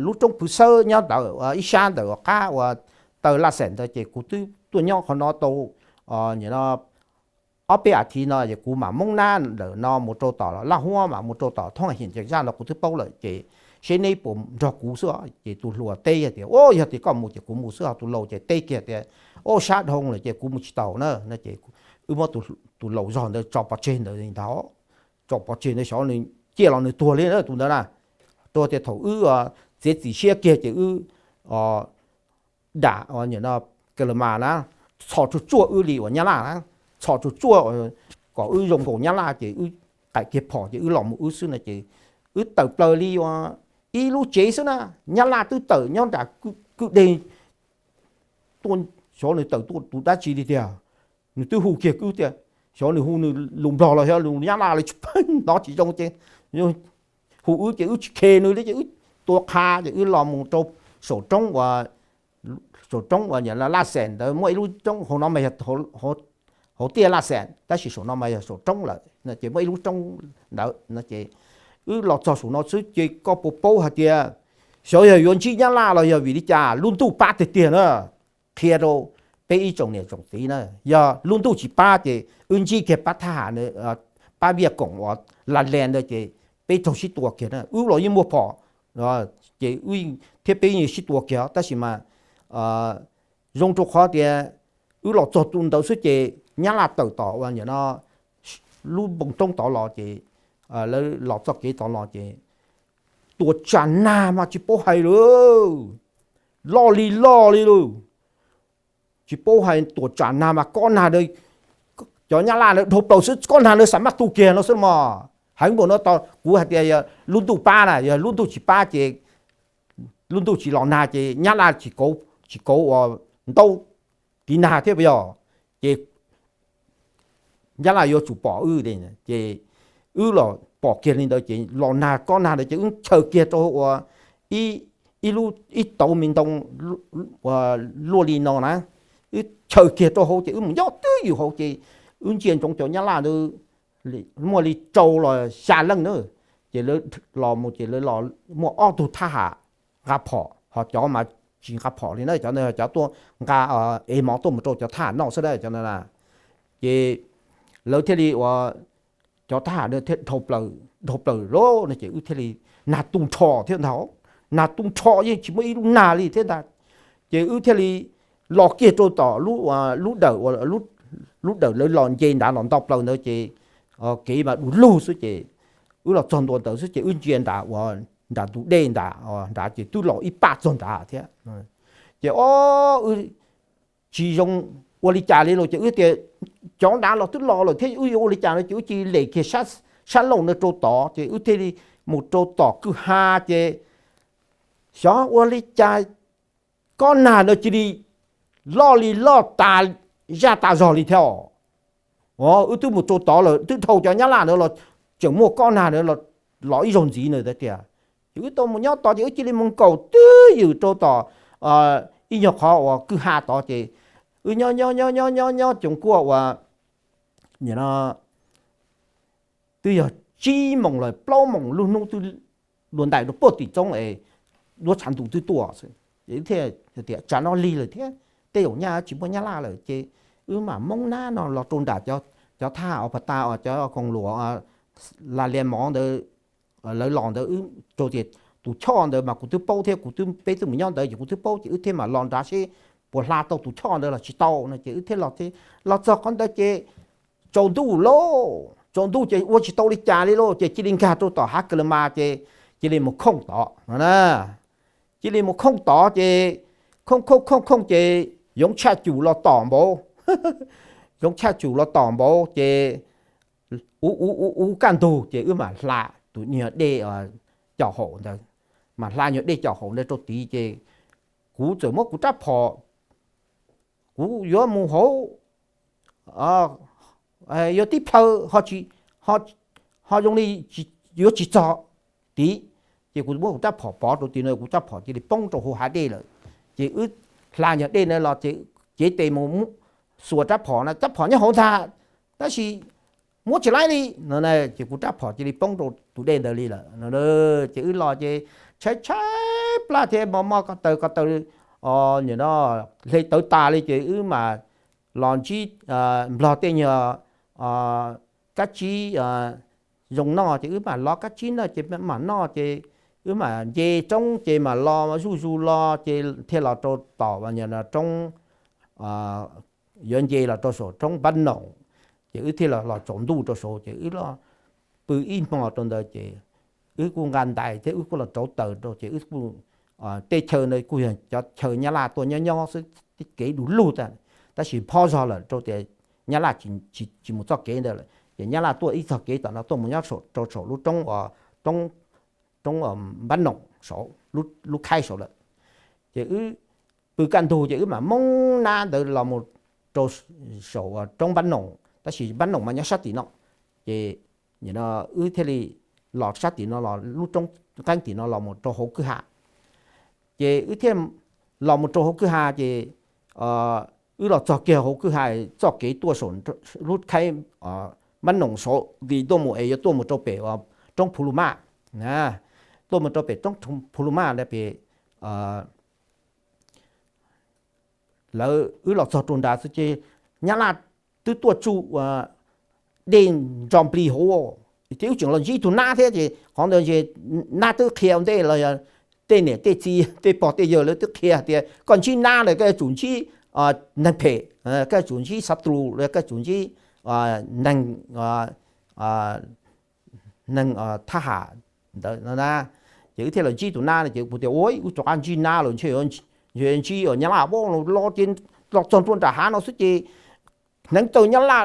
Lub roob Phwv Xawb nyob ntawm ib sab ntawm qab uas taw laj xeem ntawd ces kuv twb tuaj nyob qhov no tau ob peb as thiv no es kuv mam moob nab ntawm no mus rau tom Laj Huab mam mus rau tom Thoob Him Cees Zaj no kuv twb paub lawm ces seb neb puas nrog kuv xwb. Ces tus hluas teb tias, o, yog tias koj mus ces kuv mus xwb. Ho tus laus ces teb kiag tias, o, sab dhau lawm ces kuv mus tsis tau na no ces wb muab tus laus zog ntawd tso pov tseg ntawd ntag, tso pov tseg ntawd xyov nws ciaj los nws tuag li na tus ntawd na. Rau tias thaum wb txiav txim siab kiag ces wb dam Kalas Mas na, txhos tsuaj tsuaj wb li uas Nyab Laj na, txhos tsuaj tsuaj kom wb zoo nkaus Nyab Laj ces wb qaim kiag phom ces wb los mus wb xwb no ces wb tawm plaws li uas ib lub tsev xwb na, Nyab Laj twb tawm nyob nram kwj deg tuaj, xyov nws tawm tuaj tus dab tsi li tiag. Nws twb hu kiag wb tias, xyov nws hu nws lus Nplog los xyov lus Nyab Laj los tsis paub, hnov tsis zoo ces hu wb ces wb tsis khes nws li ces wb tua qha ces wb los mus rau saum roob uas, saum roob uas Laj Xeem ntawd muaj ib lub roob, hauv no mas yog hauv tiaj Laj Xeem tab sis saum no mas yog saum roob lawm no ces muaj ib lub roob ntawd no ces wb los txog saum no xwb ces koj puas paub hais tias xyov yog yuav ntsib Nyab Laj los yog vim li cas lub ntuj pab tiag tiag na. Qhia rau peb ib tsoom niam tsoom txiv na, yog lub ntuj tsis pab ces wb ntsib kiag pab thab ham, pab Viaj Koom uas Las Les ntawd ces peb raug sib tua kiag na, wb los yeej muaj phom ces thiab peb yeej sib tua kiag tab sis mas zoo rau qhov tias wb los txog tus ntawd xwb ces Nyab Laj tawm tom uas nim no lub npoo roob tod los ces lawv los txoj kev tod los ces tuam tsam nag mas tsis paub hais li, loj li loj li lawm. Tsis paub hais tuam tsam nag mas kob nag, cov Nyab Laj lawv dhau plaws xwb kob nag lawv xam maj tu kiag no xwb mas. Heev npaum no kuv hais tias yog lub ntuj pab na, yog lub ntuj tsis pab ces lub ntuj tsis los nag ces Nyab Laj tsis kauv uas ntaub tiv nag thiab puas yog? Ces Nyab Laj yuav tsum pom wb ces wb los pom kiag li ntawd ces los nag kob nag ntawd ces wb chaws kiag rau uas ib, ib tauv me ntoo luaj li no na, wb chaws kiag rau hauv ces wb mus nyob twb ywm hauv ces wb ntsia ntsoov cov Nyab Laj ntawd muaj li rau los xya leej na. Ces lawv los mus ces lawv los muaj ob tug thab ham nqa phom, ho cov mas tsis nqa phom li na, cov ntawd cov tuaj nqa ev mov tuaj mus rau cov thab ham noj xwb na cov ntawd na. Ces lawv thiaj li uas cov thab ham thiaj dhau plaws, dhau plaws lawm no ces wb thiaj li, nag tu nrho thiab ntag, nag tu nrho yeej tsis muaj ib lub nag li thiab ntag. Ces wb thiaj li los kiag rau tom lub dawm, lub dawm lawv los nce nrad los nto plaws ntawd ces kev mas du lug xwb ces wb los txog ntua ntawd xwb ces wb ntsia nram uas nram ntug dej nram nrad ces twb los ib pab txog nrad thiab. Ces o, wb tsis zoo ua li cas li los ces wb tias cov nrad los twb los lawm thiab wb yuav ua li cas no ces wb cia li lem kiag sab laug no rau tod ces wb thiaj li mus rau tom kwj ha ces xyov ua li cas kob nag no cia li loj li loj tas zaj tas zog li thiab. Wb twb mus rau tod lawm twb dhau cov Nyab Laj ntawd los tseem muaj kob nag los ib zaug ntxiv na tias. Ces wb tau mus nyob tod ces wb cia li mus nkaum twb ywm rau tom ib nyuag qhov uas kwj ha tod ces wb nyob nyob nyob nyob nyob nyob coos kuaj uas twb yog tsib moos los plaub moos lub hnub twb dua ntais rau puag tim roob es duab tshav ntuj twb tuaj xwb. Ces wb thiaj tias tsam no lig lawm thiab, tej zaum nyaj tsis muaj nyab laj lawm ces wb mam moob nab no los rau nram cov thaj os pas tas os cov koos luam la lias mov ntawd lawv los ntawd wb rau tias tus choj ntawd mas kuv twb paub thiab kuv twb peb twb mus nyob ntawd ces kuv twb paub ces wb thiaj mam los nrad seb puas hla tau tus choj ntawd los tsis tau no ces wb thiaj los txog qhov ntawd ces tsaus ntuj lauj, tsaus ntuj ces ua tsis tau li cas li lauj ces cia li nkag rau tom hav ka la mas ces cia li mus khooj tod no na. Cia li mus khooj tod ces khooj khooj khooj khooj ces yoov tshaj cum los tom npaum, yoov tshaj cum los tom npaum ces ub ub ub ub kaj ntug ces wb mam hla tus nyuag dej caum haum ntawd, mam hla nyuag dej caum haum ntawd rau tid ces kuv txawm muab kuv rab phom, kuv yuav mus hauv, yuav tib plhaw ho zoo li yuav tsis txog tid, ces kuv muab kuv rab phom pov rau tid no kuv rab phom cia li poob rau hauv hav dej lawm. Ces wb hla nyuag dej na los ces cev tes mus xuas rab phom na rab phom nyob hauv ntag, tab sis muab tsis laib li no ces kuv rab phom cia li poob rau tus dej ntawd li lawm. Ces wb los ces tshaib tshaib plab thiab mos mos ko taw ko taw, nim no hle tawv tas li ces wb mam los ntsib nplog tej nyuag kab tsib zoo noj ces wb mam los kab tsib noj ces mam noj ces wb mam nce roob ces mam los zuj zus los ces thiaj los rau tom roob, yuav nce los rau saum roob Npab Noom, ces wb thiaj los los tsaus ntuj rau saud ces wb los pw ib hmo rau ntawd ces wb kuj nqa ntais thiab wb kuj los rauv taws rau ces wb kuj, tej chaw ntawd kuj yog cov chaw Nyab Laj tuaj nyob nyob xwb, kev du lug tas, tab sis phob zog lawm rau tias Nyab Laj tsis mus txoj kev ntawd lawm ces Nyab Laj tuaj ib txoj kev tom no tuaj mus nyob rau saum lub roob, roob Npab Noom saud, lub khaib saud lawm. Ces wb pw kaj ntug ces wb mam moob nab ntawd los mus rau saum roob Npab Noom, tab sis Npab Noom mas nyob sab tim no, ces wb thiaj li los sab tim no los lub roob qeeb tim no los mus rau hauv kwj ha. Ces wb thiaj los mus rau hauv kwj ha ces wb los txog kiag hauv kwj ha, txoj kev tuaj saum lub khaib Npab Noom saud vim tuaj mus es yuav tuaj mus rau pem roob Phu Lu Maj, tuaj mus rau pem roob Phu Lu Maj na pem lawv, wb los txog rau nrad xwb ces Nyab Laj twb tuaj tsuj dej nro nplig hauv, ces wb tseem los ntsib tus nab thiab ces qhov ntawd ces nab twb qhia ua ntej los yog tej niam tej txiv tej pog tej yawg lawv twb qhia tias koj ntsib nab lawm koj yuav tsum ntsib neeg phem, koj yuav tsum ntsib xav tus, koj yuav tsum ntsib neeg, neeg thab ham ntawd no na. Ces wb thiaj los ntsib tus nab no ces kuv tias ua wb rov qab ntsib nab los ntshe yuav ntsib Nyab Laj ua los ces los txog ntua nram hav no xwb ces hneev taw Nyab Laj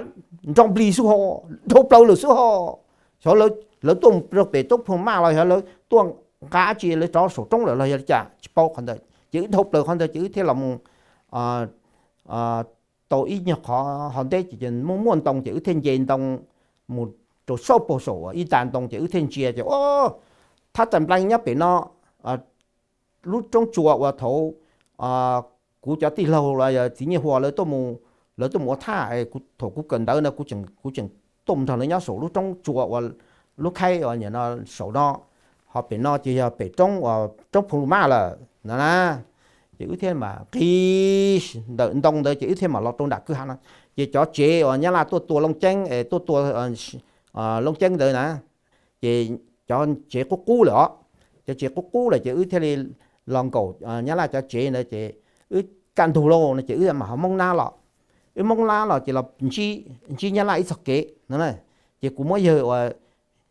nro nplig xwb ho, dhau plaws lawm xwb ho. Xyov lawv tuaj rau pem roob Phu Lu Maj los xyov lawv tuaj nqa dab tsi lawv rov saum roob lawm los yog li cas tsis paub qhov ntawd ces wb dhau plaws qhov ntawd ces wb thiaj los mus tau ib nyuag qhov ho nteb ces muaj muaj ntoo ces wb thiaj nce ntoo mus rau saum, puag saum ib nta ntoo ces wb thiaj ntsia ces o, thab tas nplees nyob pem no, lub roob tsua uas thaum kuv cov tij laug los yog txiv Nyiaj Hua lawv tuaj mus ua thaj, thaum kuv kawm ntawv no kuv tseem tuaj mus nrog lawv nyob saum lub roob tsua uas lub khaib uas nim no saum no, ho pem no ces yog pem roob, roob Phu Lu Maj lawm no na. Ces wb thiaj mam nqis ntawm ntoo ntawd ces wb thiaj mam los rau nram kwj ha no. Ces cov tsev uas Nyab Laj tuaj tua Looj Ceeb es tuaj tua Looj Ceeb ntawd na, ces cov tsev qub qub lawm os, cov tsev qub qub lawm ces wb thiaj li los nkaum Nyab Laj cov tsev ntawd ces wb kaj ntug lauj no ces wb mam ho moob nab los. Wb moob nab los ces los ntsib Nyab Laj ib txoj kev no, ces kuv muab yawg uas,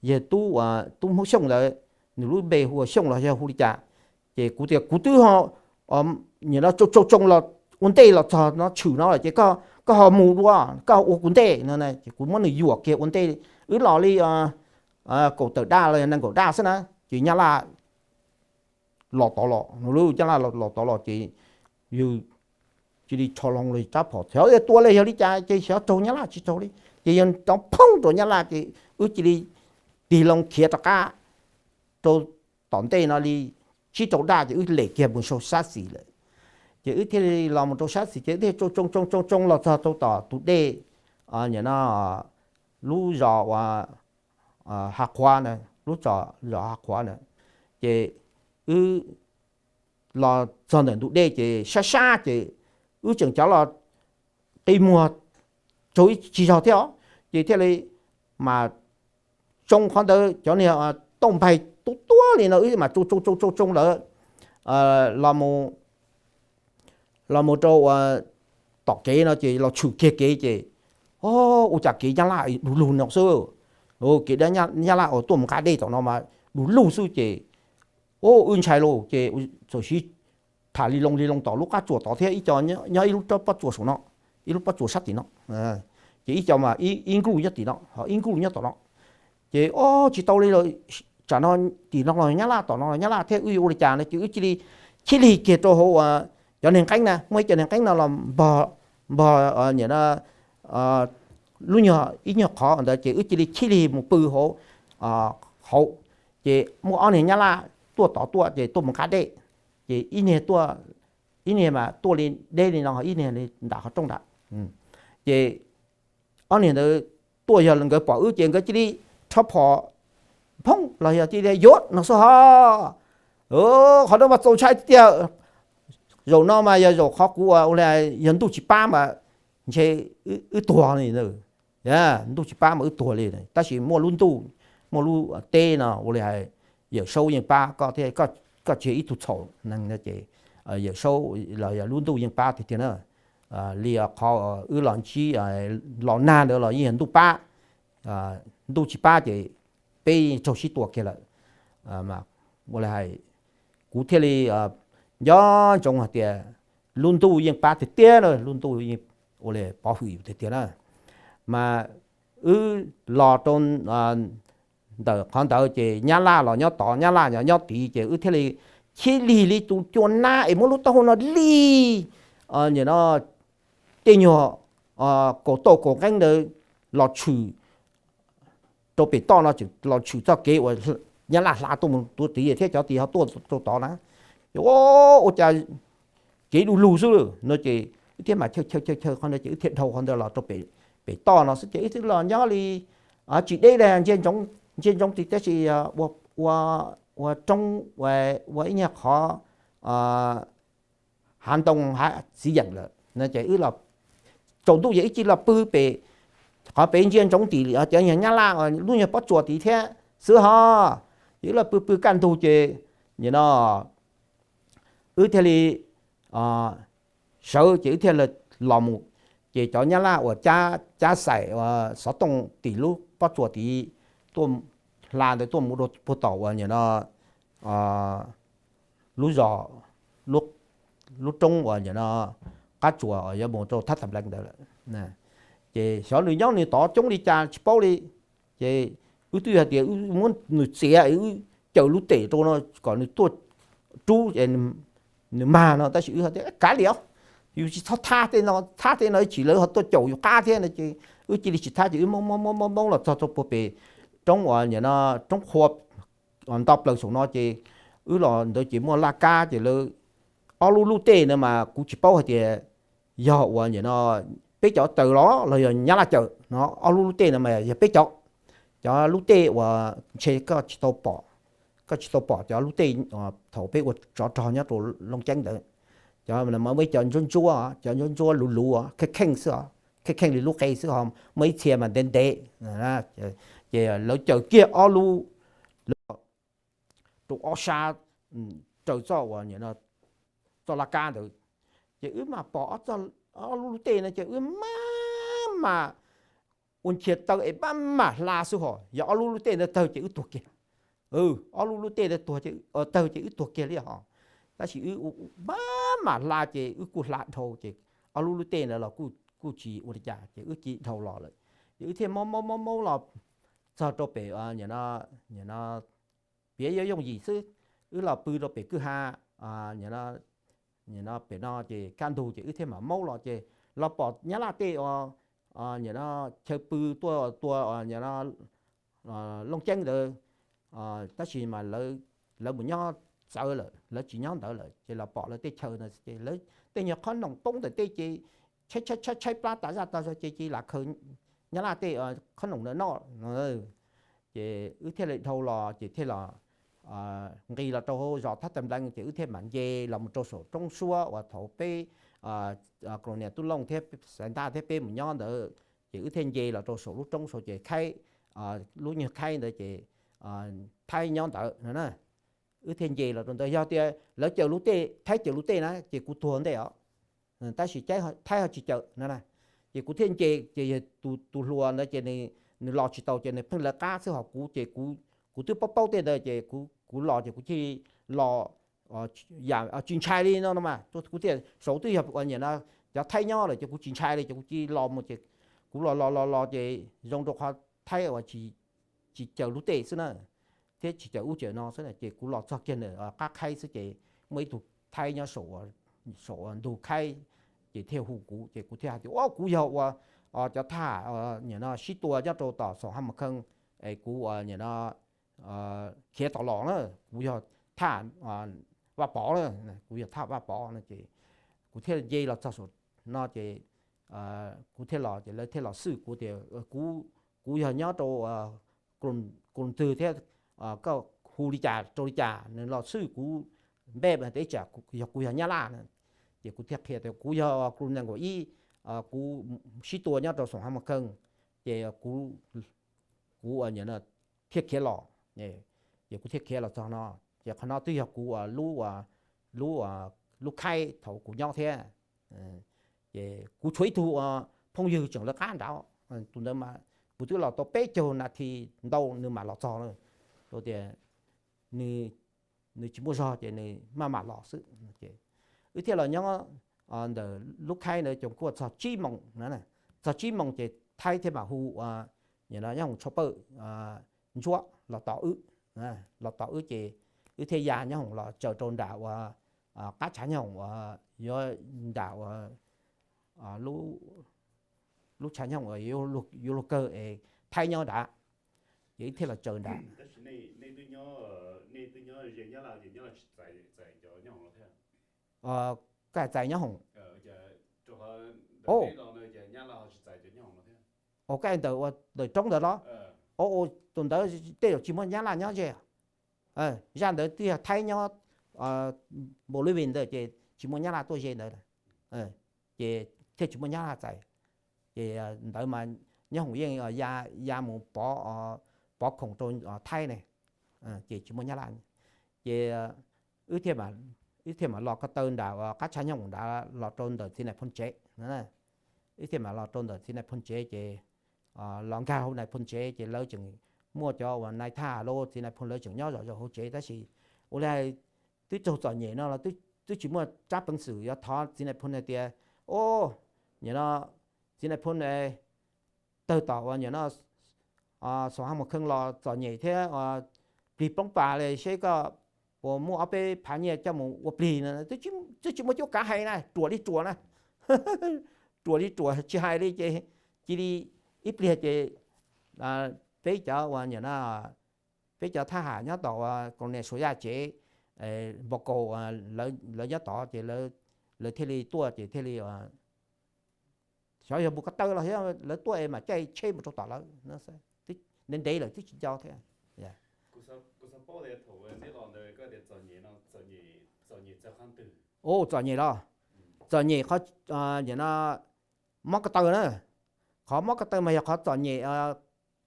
yawg tub, tub Hmoob Xyooj ntawd, nws lub npe hu ua Xyooj los yog hu li cas, ces kuv tias kuv twb nim no tsoo tsoo los ua ntej los txog no tshwm no lawm ces koj ho mus dua, koj ua kuv ntej no. Ces kuv muab nws yuam kiag ua ntej, wb los li kaum tawm daj los yog nees nkaum daj xwb na, ces Nyab Laj los tod los, Nyab Laj los tod los ces yawg cia li tsho loo los rab phom xyov tua los yog li cas ces xyov raug Nyab Laj tsis raug li, ces yawg rov phoob rau Nyab Laj ces wb cia li tig loo khiav rov qab rau tom ntej no li tsib rau daj ces wb lem kiag mus sau sab xis lawm. Ces wb thiaj li los mus rau sab xis ces wb thiaj tsoo tsoo tsoo tsoo tsoo los txog rau tom tus dej, nim no lub zos uas Hav Qhuav na, lub zos Hav Qhuav na. Ces wb los txog ntawm ntug dej ces sab sab ces wb tseem cov los qi muag tsaug ib tsis zog thiab os, ces thiaj li mas tsoo qhov ntawd cov niag tooj npaig tuab tuab li no wb mam tsoo tsoo tsoo tsoo tsoo lawm los mus rau tom kev no ces los tshwm kiag kev ces, o, ua cas kev Nyab Laj du lug no xwb. Kev Nyab Laj uas tuaj mus nqa dej tom no mas du lug xwb ces, o, wb ntshai lauj ces txawm sib tham li loo li loo tom lub qab tsuas tod thiab ib co nyob ib lub pob tsuas saum no, ib lub pob tsuas sab tim no, ces ib co mas ib nkuj nyob tim no ho ib nkuj nyob tom no. Ces, o, tsis tau li lawm, tsam no tim no los Nyab Laj tom no los Nyab Laj thiab wb yuav ua li cas no ces wb cia li chib lig kiag rau hauv uas cov niag nqeeb na, muaj ib co niag nqeeb no los npog, npog nim no lub nyuag ib nyuag qhov ntawd ces wb cia li chib lig mus pw hauv, hauv. Ces muaj ob niag Nyab Laj tuaj tod tuaj ces tuaj mus nqa dej, ces ib niag tuaj, ib niag mas tuaj li deb li no, ib niag li nram qhov rooj nram. Ces ob niag ntawd tuaj yog nkawd pom wb ces nkawd cia li rho phom phooj los yog cia li yuav no xwb ho. Qhov no mas txaus ntshai tiag tiag. Zaum no mas yog zaum qhov kuv ua ua li yog ntuj tsis pab mas ntshe wb tuag li. Ntuj tsis pab mas wb tuag li, tab sis muaj lub ntuj, muaj lub teb no ua li hais Yawm Saub yeej pab koj thiab, koj tsis yog ib tug txhaum neeg no ces Yawm Saub los yog lub ntuj yeej pab tiag tiag na. Li qhov wb los ntsib los nag ntawd los yeej yog ntuj pab, ntuj tsis pab ces peb raug sib tua kiag lawm. Ua li hais kuv thiaj li nco ntsoov hais tias lub ntuj yeej pab tiag tiag na, lub ntuj yeej ua li pov hwm tiag tiag na. Mas wb los rau ntawm qhov ntawd ces Nyab Laj los nyob tod, Nyab Laj los nyob tid ces wb thiaj li chib lig li tus cua nab es muab lub taub hau no lig, nim no tej nyuag kaus tauj kaus nqeeb ntawd los tshwm rau pem toj no, tseem los tshwm txoj kev uas Nyab Laj hla tuaj mus tua tid thiab cov tid ho tuaj rau tod na. Ces ua cas kev du lug xwb no ces wb thiaj mam chaw chaw chaw chaw qhov ntawd ces wb thiaj dhau qhov ntawd los rau pem toj no xwb ces wb twb los nyob li tsis deb li, ntsia ntsoov, ntsia ntsoov tid tab sis ua roob, ua ib nyuag qhov hav ntoo hav txiv yeem lawm no ces wb los tsaus ntuj ces wb cia li los pw pem, qhov pem ntsia ntsoov tim cov nyuag Nyab Laj lub nyuag pob tsuas tid thiab xwb ho. Ces wb los pw pw kaj ntug ces nim no wb thiaj li sawv ces wb thiaj los mus, ces cov Nyab Laj uas cab xaim xov tooj tim lub pob tsuas tid tuaj hla ntawd tuaj mus rau puag tom uas nim no lub zos, lub roob uas nim no qab tsuas yuav mus rau thab tham lees ntawd lawm. Ces xyov nws nyob nws tod coob li cas tsis paub li. Ces wb twb yog tias wb muab nws txiav, wb caws lub tes rau no kom nws tuaj rub nws mag no tab sis wb tias kav liam, yus tsis txhob thab tej no, thab tej no ib chim lawv ho tuaj caum yus qab thiab no ces wb cia li tsis thab ces wb moob moob moob moob los txog rau puag pem roob uas nim no roob qhua nto plaws saum no ces wb los ntawd ces muaj laj kab ces lawv ob lub lub tej no mas kuv tsis paub hais tias yog uas nim no peb cov caws los los yog Nyab Laj caws no, ob lub lub tej no mas yog peb cov, cov lub tej uas ntshe koj tsis tau pom, koj tsis tau pom cov lub tej thaum peb ua tsov rog nyob rau Looj Ceeb ntawd. Cov muaj ib cov ntsuab ntsuab, cov ntsuab ntsuab luv luv kheej kheej xwb os, kheej kheej li lub qe xwb ho muaj ib txhia mas ntev ntev. Ces lawv caws kiag ob lub rau ob sab raws txoj uas txoj laj kab ntawd. Ces wb mam pom ob lub lub tej no ces wb maj mam ua nchias taw es maj mam hla xwb ho, yog ob lub lub tej ntawd tawg ces wb tuag kiag. Ob lub lub tej ntawd tawg ces wb tuag kiag li ho. Tab sis wb maj mam hla ces wb kuj hla dhau ces ob lub lub tej ntawd los kuj tsis ua li cas ces wb cia dhau los lawm. Ces wb thiaj maub maub maub maub los txog rau pem, nim no piav yooj yooj yim xwb, wb los pw rau pem kwj ha, nim no pem no ces kaj ntug ces wb thiaj mam maub los ces los pom Nyab Laj tej, nim no chaw pw tuaj tua, nim no Looj Ceeb ntawd, tab sis mas lawv mus nyob txawv lawm, lawv tsis nyob ntawd lawm ces los pom lawv tej chaw ntawd ces lawv tej nyuag qhob noom poob ntawm tej ces tshaib tshaib tshaib plab tas zaj tas zog ces cia li lam khaws Nyab Laj tej qhob noom ntawd noj no. Ces wb thiaj li dhau los ces thiaj los nqis los rau hauv zos Thab Tawg Npleev ces wb thiaj mam nce los mus rau saum roob suab uas thaum peb, Koos Nias, Tub Looj thiab Xaiv Ntaj thiab peb mus nyob ntawd, ces wb thiaj nce los rau saum lub roob saud ces Khaib, lub nyuag Khaib ntawd ces Thaib nyob ntawd no na. Wb thiaj nce los rau ntawd, yog tias lawv cawm lub tej, Thaib cawm lub tej na ces kuv tuag ntej os, tab sis Thaib ho tsis cawm no na. Ces kuv thiaj nce, ces yog tus hluas ntawd ces nws los tsis tau ces nws pheej lawv qab xwb, ho kuv ces kuv twb paub paub tej ntawd ces kuv los ces kuv thiaj los tsis ntshai li no no mas. Kuv thiaj, saud twb yog uas niam no cov Thaib nyob lawm ces kuv tsis ntshai li ces kuv cia li los mus ces kuv los los los los ces zoo rau qhov Thaib uas tsis cawm lub tej xwb na, thiab tsis cawm ub cawm no xwb na. Ces kuv los txog kiag ntawm qab Khaib xwb ces muaj ib tug Thaib nyob saum ntug Khaib ces thiaj hu kuv ces kuv thiaj hais tias, Au, kuv yog uas cov thaj niam no sib tua nyob rau tom Xoom Hab Mos Kheej es kuv uas niam no khiav tom los na, kuv yog thaj Vaj Pov na, kuv yog thaj Vaj Pov no ces kuv thiaj nce los txog saum no ces kuv thiaj los ces lawv thiaj los xwj kuv tias kuv yog nyob rau Koos Ntwg thiab, koj hu li cas rau li cas? Nws los xwj kuv npe mas teb tsam yog kuv yog Nyab Laj na. Ces kuv thiaj qhia tias kuv yog Koos Ntwg Nkaus Ib, kuv sib tua nyob rau Xoom Hab Mos Kheej ces kuv thiaj khiav los, ces kuv thiaj khiav los txog no. Ces qhov no twb yog kuv lub, lub Khaib thaum kuv nyob thiab. Ces kuv tshuav ib tug phooj ywg tseem lawv qab nrad, tus ntawd mas kuv twb los tau peb caug nas this ntau nws mam los txog na. Tias nws tsis muaj zog ces nws maj mam los xwb. Wb thiaj los nyob ntawm lub Khaib ntawd cov kuaj txog tsib moos, txog tsib moos ces Thaib thiaj mam hu nyob hoom tsho pawj ntsuab los tos wb, los tos wb ces wb thiaj ya nyob hoom los tsaws rau nram uas qab tshav nyob hoom uas yuav nram uas lub tshav nyob hoom uas yuav luag kawg es Thaib nyob nrad, ces wb thiaj los tsaws nrad. Koj txais nyob hoom? Ua, koj ntawm ntawm roob ntawd los? Ua, tus ntawd tej zaum tsis muaj Nyab Laj nyob ze. Zaj ntawd twb yog Thaib nyob Npaus Lub Vim ntawd ces tsis muaj Nyab Laj tuaj ze ntawd, ces thiaj tsis muaj Nyab Laj txais. Ces ntawd mas nyob hoom yeej ya mus pov khoom rau Thaib ne, ces tsis muaj Nyab Laj. Ces wb thiaj mam los ko taw nram qab tshav nyob hoom nrad los rau ntawm txiv nais phoo tsev. Wb thiaj mam los rau ntawm txiv nais phoo tsev ces los nkag hauv nais phoo tsev ces lawv tseem muaj cov uas nais thaj los txiv nais phoo lawv tseem nyob zom zaws hauv tsev tab sis ua li twb raug txom nyem no los twb tsis muaj tsab peev xwm yuav thov txiv nais phoo hais tias, Au, nim no txiv nais phoo tawg tom uas nim no Xoom Hab Mos Kheej los txom nyem thiab plig poob pas li, seb koj puas muaj ob peb phav nyiaj coj mus ua plig no. Twb tsis muaj cuab kav hais na, ruam li ruam na, ruam li ruam tsis hais li ces cia li ib pliag ces peb cov uas nim no peb cov thab ham nyob tom uas Koos Nias Suav Yaj tsev npau kaus, lawv nyob tod ces lawv thiaj li tuaj ces thiaj li xyov yog mus ko taw los lawv tuaj es mam caij tsheb mus rau tom lawv, ntev ntev lawm twb tsis nco thiab. Ua, txom nyem los, txom nyem qhov nim no mob ko taw na. Qhov mob ko taw mas yog qhov txom nyem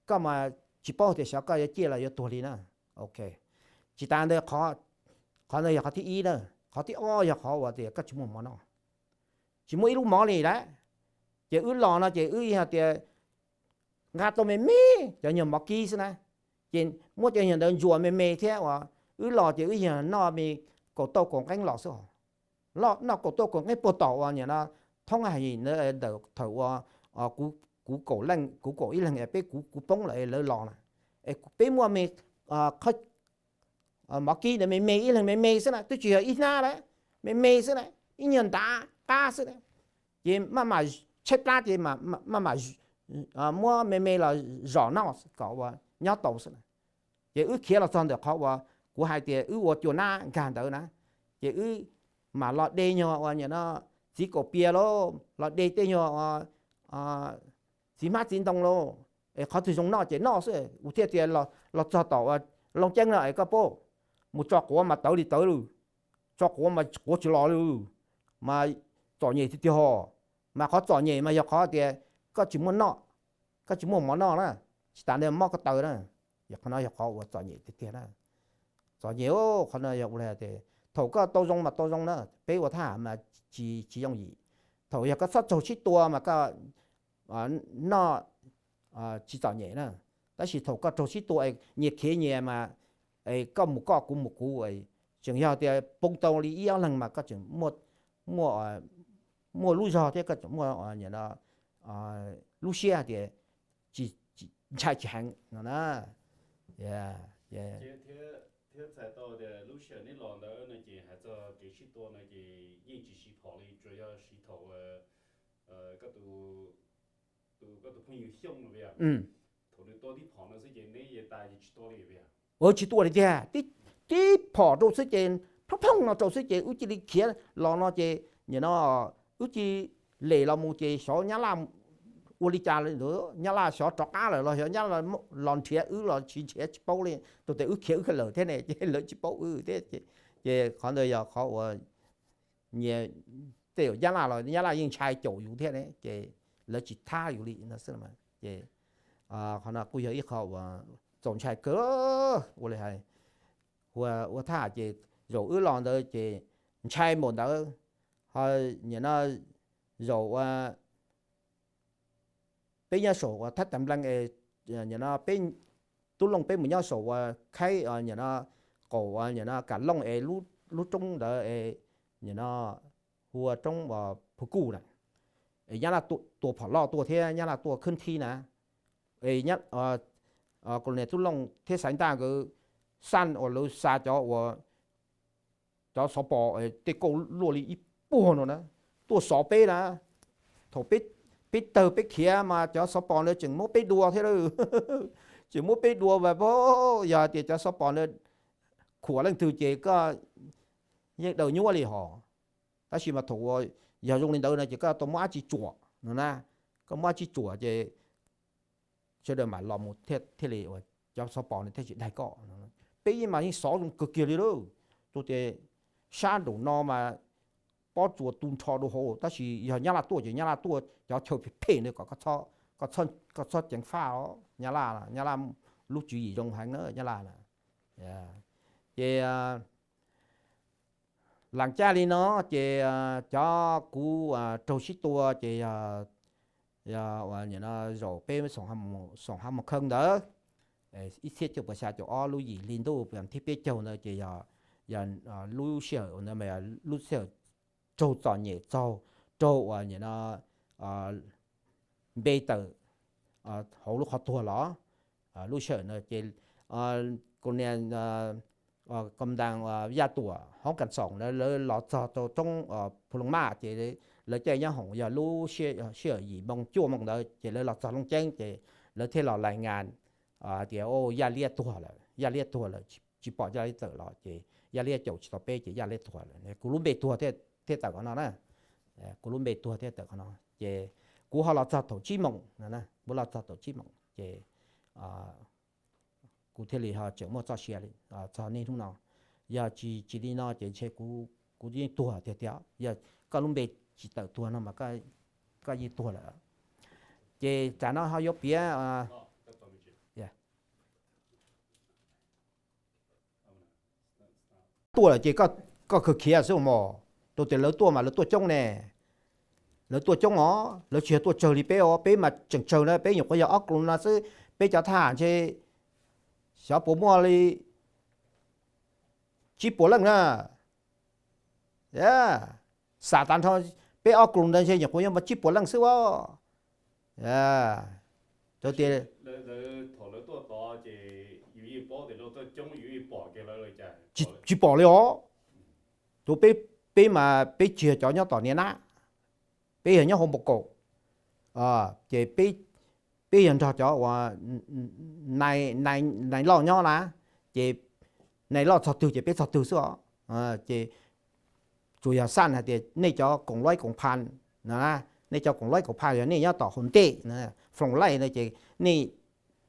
koj mas tsis paub tias xyov koj yuav ciaj los yuav tuag li na. Ok, tsis tas ntawd, qhov ntawd yog qhov thib ib na. Qhov thib ob yog qhov uas tias koj tsis muaj mov noj, tsis muaj ib lub mov li lawm. Ces wb los no ces wb yog tias nqa tau me me cov nyuag mov kib xwb na, ces muab cov nyuag ntawd ntsuas me me thiab uas wb los ces wb yog noj me kaum tauj kaum nqeeb los xwb os. Noj kaum tauj kaum nqeeb puag tom uas nim no thoob hais ntawm thaum uas kuv kaum ib leeg es peb kuv poob lawm es lawv los na, es peb muaj me qhov mov kib ntawd me me ib leeg me me xwb na, twb tsis yog ib hnab lawm, me me xwb na, ib nyuag ntav qab xwb na. Ces maj mam tshaib plab ces maj mam muab me me los zom noj kom uas nyob tau xwb. Ces wb khiav los txog ntawm qhov uas kuv hais tias wb ua cua nab nkag ntawd na, ces wb mam los de nyuag uas nim no txiv kaum pias lauj, los de tej nyuag txiv hmab txiv ntoo lauj, es qhov twg zoo noj ces noj xwb. Kuv thiaj tias los txog tom Looj Ceeb no es koj paub, mus tso quav mas tawv li tawv lawm, tso quav mas quav tsis los li, mas txom nyem tiag tiag ho. Mas qhov txom nyem mas yog qhov tias koj tsis muaj noj, koj tsis muaj mov noj na, tsis tas nws mob ko taw na. Yog qhov no yog qhov uas txom nyem tiag tiag na. Txom nyem, qhov no yog ua li tias thaum koj tau zoo mas tau zoo na, peb ua thab ham mas tsis tsis yooj yim. Thaum yog koj txhob raug sib tua mas koj noj tsis txom nyem na. Tab sis thaum koj raug sib tua es nyias khiav nyias mas, es koj mus koj kuv mus kuv, tseem yog tias poob tau li ib ob leeg mas koj tseem muaj lub zog thiab koj tseem muaj lub siab tias ntshai tsis heev no na. Thiab txhais tau tias lub sij hawm neb los ntawd no ces hais txog kev sib tua no ces yeej tsis siv phom li, tsuas yog siv thaum koj tus, tus koj tus phooj ywg Xyooj no, thaum nws tua tib phom no xwb ces neb tas tsis tua li, ua tsis tua li tiag, tib phom rau xwb ces phooj phooj no rau xwb ces wb cia li khiav los no ces nim no wb cia li lem los mus ces xyov Nyab Laj ua li cas, Nyab Laj xyov rov qab lawm los xyov Nyab Laj los nrhiav wb los tsis nrhiav tsis paub li, rau tias wb khiav wb lawm thiab ne ces lawv tsis paub wb thiab. Ces qhov ntawd yog qhov uas nyias tej zaum Nyab Laj los Nyab Laj yeej ntshai caum yus thiab ne ces lawv tsis thab yus li no xwb. Ces qhov no kuj yog ib qho uas txaus ntshai kawg. Ua li hais, ua thaj ces zaum wb los ntawd ces ntshai npaum ntawd, ho nim no zaum ua peb nyob saum uas Thab Tas Nplees es nim no peb Tub Looj peb mus nyob saum uas Khaib nim no qaum uas nim no Kam Looj es lub roob ntawd es nim no hu ua roob Phu Kuj na, es Nyab Laj tua phom loj tuaj thiab Nyab Laj tuaj khwb thib na, es Tub Looj thiab Xaiv Ntaj nkawd xaj uas lawv xa cov uas cov xov pos tej kauj luaj li ib puag no na, tuaj xov peb na. Thaum peb tawg peb khiav mas cov xov pos ntawd tseem muab peb dua thiab lauj, tseem muab peb dua mas yog tias cov xov pos ntawd khuam leej twg ces koj yeej daws nyuaj li hos. Tab sis mas thaum uas yog zoo li ntawd no ces koj tau muab dab tsi tsuam no na, koj muab dab tsi tsuam ces sawv daws mam los mus thiaj li uas cov xov pos no thiaj tsis daig koj. Peb yeej mas yeej xov zoo kawg kiag li lauj, rau tias sab nraum no mas pob tsuas tu nrho rau hauv, tab sis yog Nyab Laj tuaj ces Nyab Laj tuaj cov chaw phem phem ntawd kom koj txhob ceev faj os. Nyab Laj, Nyab Laj lub tswv yim zoo heev na Nyab Laj na. Ces lam caj li no ces cov kuv raug sib tua ces yog, yog uas nim no zaum peb Xoom Hav Mos Khee ntawd, ib txhiab cuaj puas xya caum ob lub yim hli ntuj thib peb caug ntawd ces yog, yog lub sij hawm ntawd mas yog lub sij hawm raug txom nyem txaug, raug uas nim no npe tawm hauv lub qhov tuag los. Lub sij hawm ntawd ces kuv niam, kom ntas Yaj Tuam hoob kas xoom ntawd lawv los txog rau roob Phu Loo Maj ces lawv caij nyoob hoom yog lub sij hawm yim moo cuaj moo ntawd ces lawv los txog Looj Ceeb ces lawv thiaj los lais ngas tias Yaj Liab tuag lawm, Yaj Liab tuag lawm, tsis pom Yaj Liab tawm los ces Yaj Liab caum tsis tau peb ces Yaj Liab tuag lawm. Kuv lub npe tuag thiaj tawm qhov no na. Kuv lub npe tuag thiaj tawm qhov no ces kuv ho los txog thaum tsib moos no, kuv los txog thaum tsib moos ces kuv thiaj li ho tseem muaj txoj sia li txog niaj hnub no. Yog tsis, tsis li no ces ntshe kuv yeej tuag tiag tiag. Yog koj lub npe tsis tawm tuag no mas koj yeej tuag lawm. Ces tsam no ho yuav piav tuaj lawm ces koj kawg khiav xwb mos, rau tias lawv tuaj mas lawv tuaj coob ne. Lawv tuaj coob os, lawv tsis yog tuaj tsawg li peb os, peb mas tseem tsawg na, peb nyuam qhuav yog ob kis lus no xwb, peb cov thab ham ntshe xyov puas muaj li tsib puas leej na. Xam tas nrho peb ob kis lus ntawd ntshe nyuam qhuav yog muaj tsib puas leej xwb os. Rau tias tsis pom li os, rau peb, peb mas peb tsis yog cov nyob tom niaj nab, peb yog nyob hauv npoo kaum, ces peb peb yog nrog cov uas nai loj nyob na, ces nai loj txog twg ces peb txog twg xwb os. Ces tsuas yog xaj hais tias nej cov koom laib koom pha no, nej cov koom laib koom pha yog nej nyob tom hauv ntej, front line no ces nej,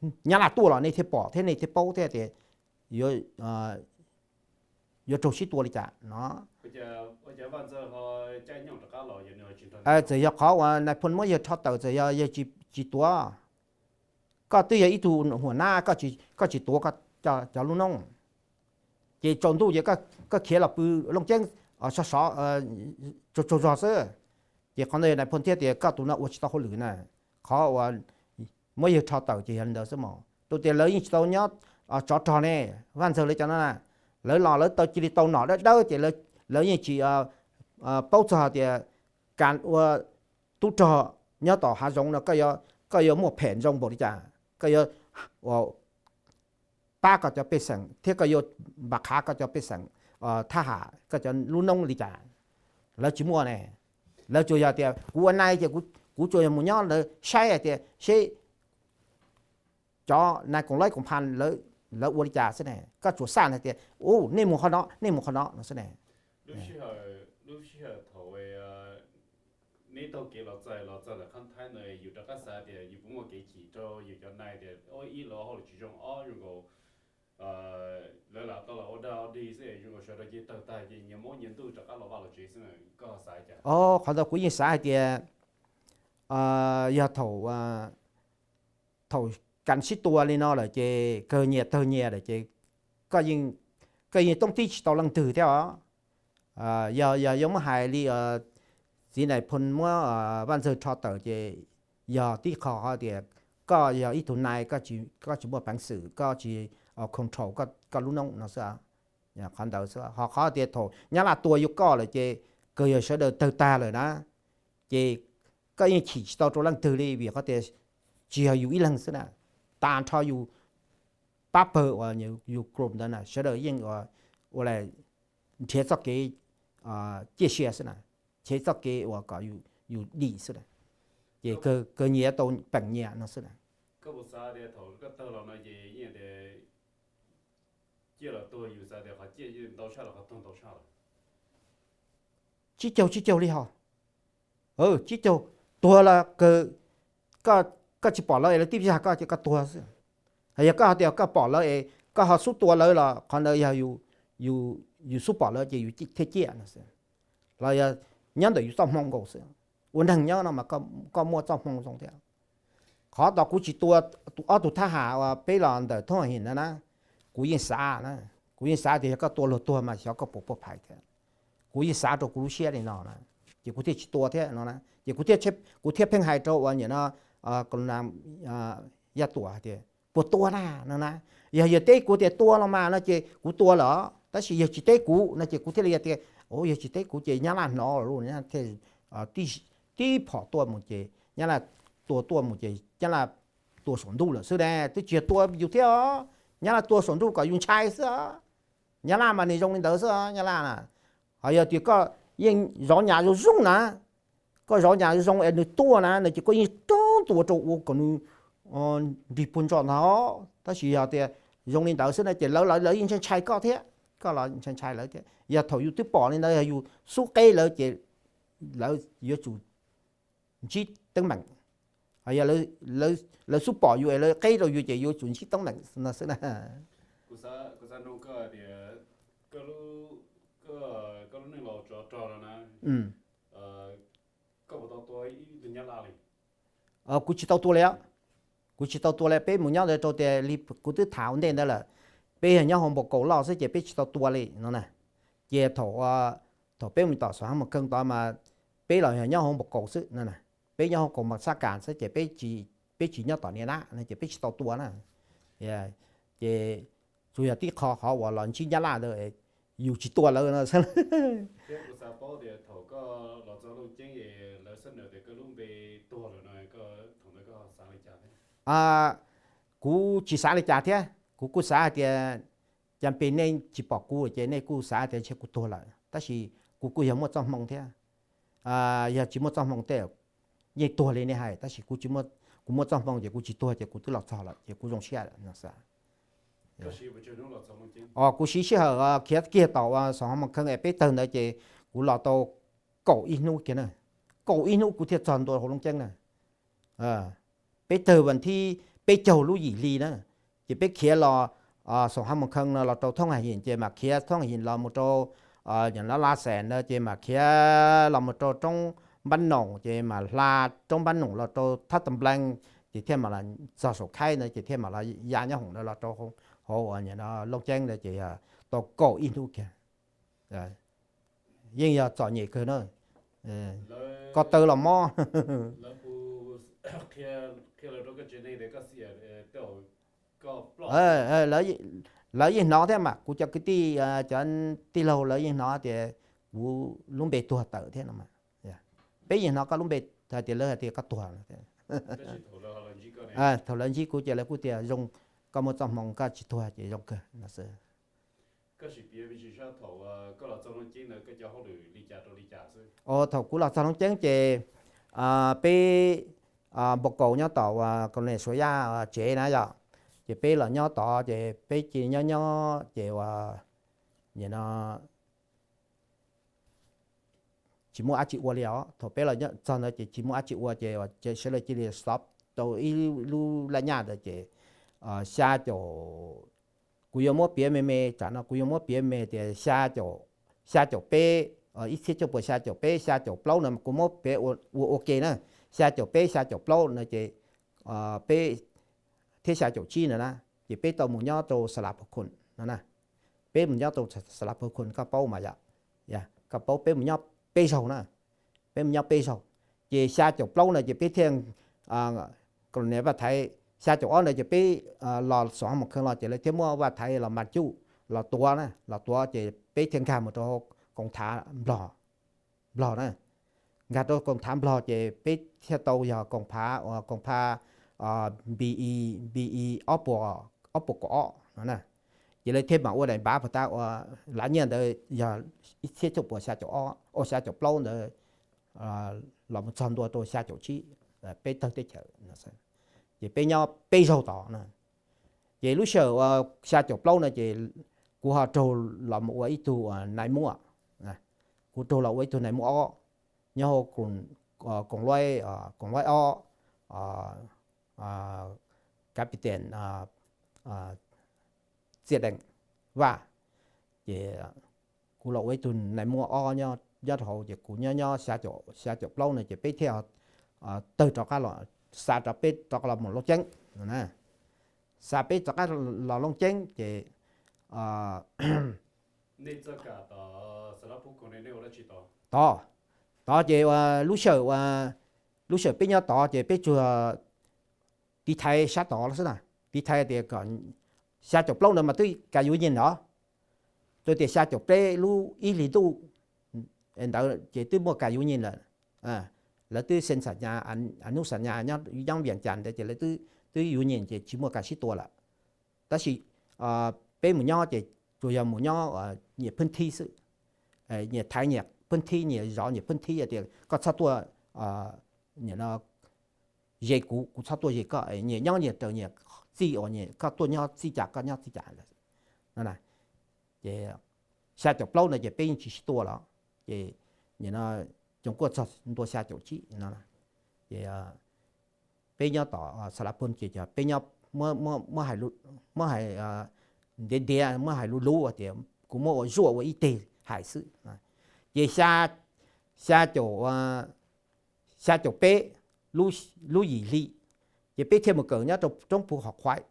Nyab Laj tuaj los nej thiaj pom thiab nej thiaj paub thiab tias yuav raug sib tua li cas no. Txawm yog qhov uas nais phoo muab yawg rho tawm txawm yog yawg tsis tuav, koj twb yog ib tug huam nab, koj tsis tuav cov lub noob, ces tsaus ntuj ces koj khiav los pw Looj Ceeb, sov sov tsaug tsaug zog xwb. Ces qhov ntawd nais phoo thiaj tias koj tus no ua tsis tau hauj lwm na. Qhov uas muab yawg rho tawm ces yog li ntawd xwb mog. Rau tias lawv yeej tsis tau nyob tsov rog ne, Vaj Ntxawg lawv cov no na, lawv los lawv tau cia li tau nom dawb dawb ces lawv yeej tsis paub txog hais tias kas ua tub rog nyob tom hav zoov no koj yuav muaj phem zoo npaum li cas, koj yuav pab koj cov pej xeem thiab koj yuav npam qhav koj cov pej xeem thab ham koj cov lub noob li cas. Lawv tsis muaj ne. Lawv tsuas yog tias kuv ua nai ces kuv tsuas yog mus nyob ntawd saib hais tias seb cov nai koom laib koom pha lawv ua li cas xwb ne. Koj tsuas xaj hais tias u nej mus qhov no, nej mus qhov no no xwb ne. Lub sij hawm thaum neb taug kev los txog los txog ntawm qab thaib ntawd yus rov qab xav tias yus puas muaj kev chim rau yus cov nai tias ib lawv hauj lwm tsis zoo, ob zoo nkaus lawv lam tau los ua dog ua dig xwb zoo nkaus sawv daws cia tawg tag ces nyias muab nyias ntuj rov qab los vaj los tsev xwb, koj ho xav li cas? Qhov ntawd kuv yeej xav hais tias yog thaum thaum kas sib tua li no lawm ces kawg nyias tawg nyias lawm ces koj yeej toob tib tsis tau leej twg thiab os. Yog yog yuav muab hais li txiv nais phoo muab Vaj Ntxawg rho tawm ces yog tib qho qhov tias koj yog ib tug nai, koj tsis muaj peev xwm, koj tsis control koj lub noob no xwb. Qhov ntawd xwb, ho qhov tias thaum Nyab Laj tua yuav koj lawm ces kawg yog sawv daws tawg tag lawm na, ces koj yeej chim tsis tau rau leej twg li vim qhov tias tsis yog yus ib leeg xwb na, tas nrho yus pab pawg uas yus group ntawd na sawv daws yeej ua nrhiav txoj kev ciaj sia xwb na, nrhiav txoj kev uas kom yus dim xwb na, ces kawg nyias tau peem nyias no xwb na. Koj puas xav tias thaum koj tawg los no ces yeej tias ciaj los tuag yus xav tias qhov ciaj ntau tshaj los qhov tuag ntau tshaj lawm? Tsib caug tsib caug li ho. Tsib caug, tuag los kawg, koj tsis pom lawv es lawv tib zag koj ces koj tuag xwb. Yog koj hais tias koj pom lawv es koj ho xub tua lawv los qhov ntawd yog yus xub pom lawv ces yus thiaj ciaj no xwb. Los yog nyob ntawm yus txoj hmoo nkaus xwb. Ua neeg nyob no mas koj muaj txoj hmoo zoo thiab. Qhov tod kuv tsis tua ob tug thab ham uas peb los ntawm thoob him no na, kuv yeej xav na, kuv yeej xav tias yog koj tua luag tuag mas xyov koj puas puaj phais thiab. Kuv yeej xav rau kuv lub siab li no na, ces kuv thiaj tsis tua thiab no na. Ces kuv thiaj pheej hais rau uas nim no Yaj Tuam hais tias puas tua na no na, yog yawg teb kuv tias tua los mas no ces kuv tua lawm, tab sis yawg tsis teb kuv no ces kuv thiaj li tias, yawg tsis teb kuv ces Nyab Laj hnov lawm, tib phom tuaj mus ces Nyab Laj tua tuaj mus ces Nyab Laj tua saum ntuj lawm xwb ne, twb tsis yog tua yus thiab os. Nyab Laj tua saum ntuj kom yus ntshai xwb os. Nyab Laj mas nws zoo li ntawd xwb os, Nyab Laj na. Ho yog tias koj yeej zov nyas zoo zoo na, koj zov nyas zoo zoo es nws tuaj na no ces koj yeej rov tua rau ua kom nws nrig puag ntso ntag. Tab sis yog tias zoo li ntawd xwb na ces lawv lawv yeej ntshai ntshai koj thiab, koj los ntshai ntshai lawv thiab. Yog thaum yus twb pom li ntawd yog yus xub qeb lawv ces lawv yuav tsum ntsib teeb meem. Yog lawv xub pom yus es lawv qeb rau yus ces yuav tsum ntsib teeb meem no xwb na. Kuv xav nug koj tias koj lub neej los tsov rog no na, koj puas tau tua ib tug Nyab Laj li? Kuv tsis tau tua li os. Kuv tsis tau tua li, peb mus nyob ntawd rau tias li kuv twb tham ua ntej ntawd lawm, peb yog nyob hauv npau kaus loj xwb ces peb tsis tau tua li no na. Ces thaum, thaum peb mus tom Xos Hab Mus Kheej tod mas peb los yog nyob hauv npau kaus xwb no na. Peb nyob hauv kaus mas xab kas xwb ces peb tsis nyob tom Niam Nab no ces peb tsis tau tua na. Ces tsuas yog tib qho qhov uas los ntsib Nyab Laj ntawd yus tsis tua lawv no xwb. Thiab kuv xav paub tias thaum koj los txog Looj Ceeb es lawv xab nam tias koj lub npe tuag lawm no, thaum ntawd koj xav li cas thiab? Kuv tsis xav li cas thiab, kuv kuj xav hais tias cas pes nej tsis pom kuv ces nej kuj xav tias ntshe kuv tuag lawm, tab sis kuv kuj yog muaj txoj hmoo thiab. Yog tsis muaj txoj hmoo tej yeej tuag li nej hais, tab sis kuv tsis muaj, kuv muaj txoj hmoo ces kuv tsis tuag ces kuv twb los txog lawm ces kuv zoo siab lawm no xwb. Kuv siv sij hawm khiav kiag tom uas Xos Hos Moos Khees es peb tawg ntawd ces kuv los tau kaum ib hnub kiag na, kaum ib hnub kuv thiaj txog ntua hauv Looj Ceeb na. Peb tawg vas thib peb caug lub yim hli na, ces peb khiav los Xos Hos Moos Khees no los rau Thoob Has Yim ces mam khiav Thoob Has Yim los mus rau Laj Xes na ces mam khiav los mus rau roob Npab Noom ces mam hla roob Npab Noom los rau Thab Tam Nplees ces thiaj mam los txog saum Khaib ntawd ces thiaj mam los ya nyob hoom ntawd los rau hauv uas Looj Ceeb ntawd ces tau kaum ib hnub kiag. Yeej yog txom nyem kawg na, ko taw los mob. Lawv yeej hnov thiab mas, kuv cov kwv tij cov tij laug lawv yeej hnov tias kuv lub npe tuag tawm thiab no mas. Peb yeej hnov koj lub npe hais tias lawv hais tias koj tuag. Thaum lawv ntsib kuv ces lawv kuj tias zoo, koj muaj txoj hmoo koj tsis tuag ces zoo kawg no xwb. Thaum kuv los txog Looj Ceeb ces peb npau kaus nyob tom uas Kaus Nes Suav Yaj tsev na yom, ces peb los nyob tod ces peb cia nyob nyob ces uas nim no tsis muaj dab tsi ua li os. Thaum peb los txog ntawd ces tsis muaj dab tsi ua ces sawv daws cia li xov tau ib lub laj nyaj ntawd ces xya caum, kuv yuav muab piav me me, tsam no kuv yuav muab piav me tias xya caum peb, ib txhiab cuaj puas xya caum peb xya caum plaub no kuv muab piav ua ua ke na, xya caum peb xya caum plaub no ces peb thiab xya caum tsib no na, ces peb tau mus nyob rau Xas Las Phu Khun no na. Peb mus nyob rau Xas Las Phu Khun koj paub mas yom, koj paub peb mus nyob peb zaug na, peb mus nyob peb zaug. Ces xya caum plaub no ces peb thiaj, Kaus Nes Vaj Thaiv, xya caum ob no ces peb los Xos Hos Moos Khees los ces lawv thiaj muab Vaj Thaiv los mas cuj los tuav na, los tuav ces peb thiaj nkag mus rau koom thav Nplog, Nplog na. Nkag rau koom thav Nplog ces peb thiaj tau yog koom phav, koom phav B E, B E ob puas, ob puas kaum ob no na. Ces lawv thiaj mam ua daim npav puas tas ua lav nyiaj ntawd yog ib txhiab cuaj puas xya caum ob, xya caum plaub ntawd los mus txog ntua rau xya caum tsib, peb tawg teb chaws. Ces peb nyob peb zaug tod na. Ces lub sij hawm xya caum plaub no ces kuv ho raug los mus ua ib tug nais muab, kuv raug los ua ib tug nais muab ob nyob hauv koom, koom luaib ob, Captain Txiaj Deem Vaj. Ces kuv los ua ib tug nais muab ob nyob rau hauv ces kuv nyob nyob xya caum plaub no ces peb thiaj tawg rov qab los, xa rov peb rov qab los mus Looj Ceeb no na. Xa peb rov qab los Looj Ceeb ces tod, tod ces lub sij hawm, lub sij hawm peb nyob tod ces peb tsuas tiv thaiv sab tod los xwb na, tiv thaiv tias kom xya caum plaub ntawd mas twb kas yuav nyim lawm, rau tias xya caum peb lub ib hlis ntuj ntawd ces twb muaj kas yuav nyim lawm. Lawv twb xees xam nyas, anub xam nyas nyob Vias Cas ntawd ces lawv twb yuav nyim ces tsis muaj kas sib tua lawm. Tab sis peb mus nyob ces tsuas yog mus nyob nyias phwb thib xwb, nyias thaiv nyias phwb thib, nyias zov nyias phwb thib tias koj txhob tuaj ze kuv, kuv txhob tuaj ze koj, nyias nyob nyias raws nyias txij uas koj tuaj nyob txij cas koj nyob txij cas no. Ces xya caum plaub no ces peb yeej tsis sib tua los, ces nim no coom kuaj txog ntua xya caum tsib no, ces peb nyob tom Xas Las Phu ces peb nyob, muab hais ntiav ntiav, muab hais luv luv tias kuv muab ua zuaj ua ib teg hais xwb. Ces xya caum, xya caum peb lub yim hli, ces peb thiaj mus kawm nyob rau roob Phu Khov Khuais.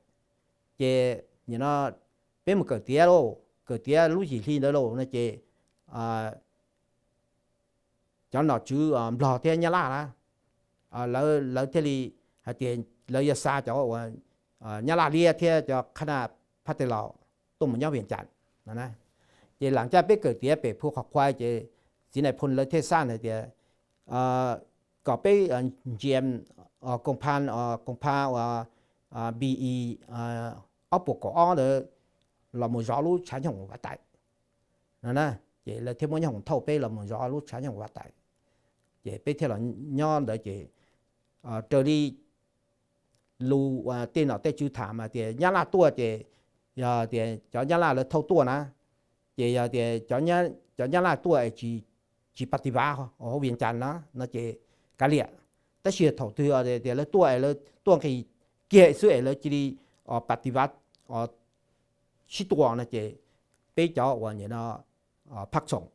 Ces nim no peb mus kawm tiav lauj, kawm tiav lub yim hli ntawd lauj no ces cov nom tswv Nplog thiab Nyab Laj na, lawv thiaj li hais tias lawv yuav xa cov uas Nyab Laj liab thiab cov qhab naj phab tes los tuaj mus nyob Vias Cas no. Ces lam caj peb kawm tiav pem Phu Khov Khuais ces txiv nais phoo lawv thiaj xaj hais tias kom peb ntsia koom pha, koom pha uas B E ob puas kaum ob ntawd los mus zov lub tshav nyooj Vaj Tais no na. Ces lawv thiaj muab nyooj hoom thauj peb los mus zov lub tshav nyooj Vaj Tais. Ces peb thiaj los nyob ntawd ces raws li lus tej nom tej tswv tham mas tias Nyab Laj tuaj ces yog tias cov Nyab Laj lawv thauj tuaj na, ces yog tias cov Nyab Laj tuaj es tsis pas tis vav hauv Vias Cas na no ces kav liam. Tab sis thaum twg tias lawv tuaj es lawv tuaj nqis kiag xwb es lawv cia li pas tis vav sib tua no ces peb cov uas nim no phaj xoom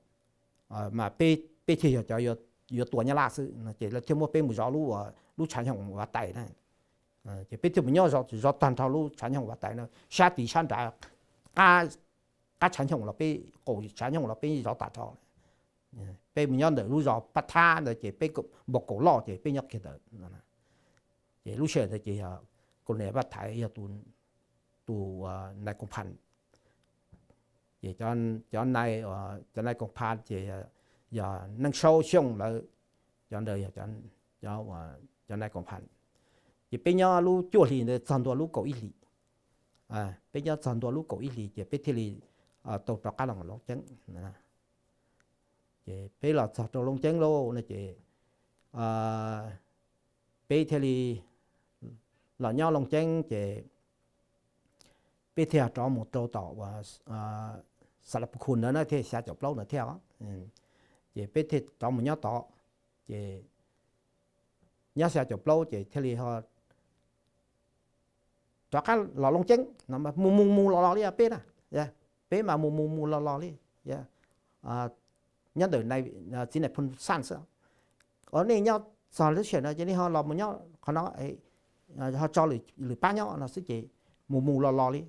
mas peb thiaj yog cov yuav tua Nyab Laj xwb no ces lawv thiaj muab peb mus zov lub tshav nyooj Vav Tais na. Ces peb thiaj mus nyob zov tag nrho lub tshav nyooj Vav Tais no, sab tid sab nrad, qab tshav nyooj los peb, qaum tshav nyooj los peb zov tag nrho. Peb mus nyob ntawm lub zos Paj Thab ntawd ces peb npau kaum loj ces peb nyob kiag ntawd. Ces lub sij hawm ntawd ces yog Colonel Vaj Thaiv yog tus nai koom phas, ces cov nai, cov nai koom phas ces yog Neej Saub Xyooj lawv, cov ntawd yog cov nai koom phas. Ces peb nyob lub cuaj hlis ntawd txog ntua lub kaum ib hlis, peb nyob txog ntua lub kaum ib hlis ces peb thiaj li tau rov qab los Looj Ceeb. Ces peb los txog rau Looj Ceeb lauj no ces peb thiaj li los nyob Looj Ceeb ces peb thiaj rov mus rau tom uas Xas Las Pus Khus ntawd na thiab xya caum plaub ntawd thiab. Ces peb thiaj rov mus nyob tod, ces nyob xya caum plaub ces thiaj li ho rov qab los Looj Ceeb no, mus mus mus los los li peb na, peb mas mus mus mus los los li nyob ntawm txiv nai phoo xaj xwb. Nej nyob txog lub sij hawm no ces nej ho los mus nyob qhov no, ho tso lwm pab nyob no xwb ces mus mus los los li.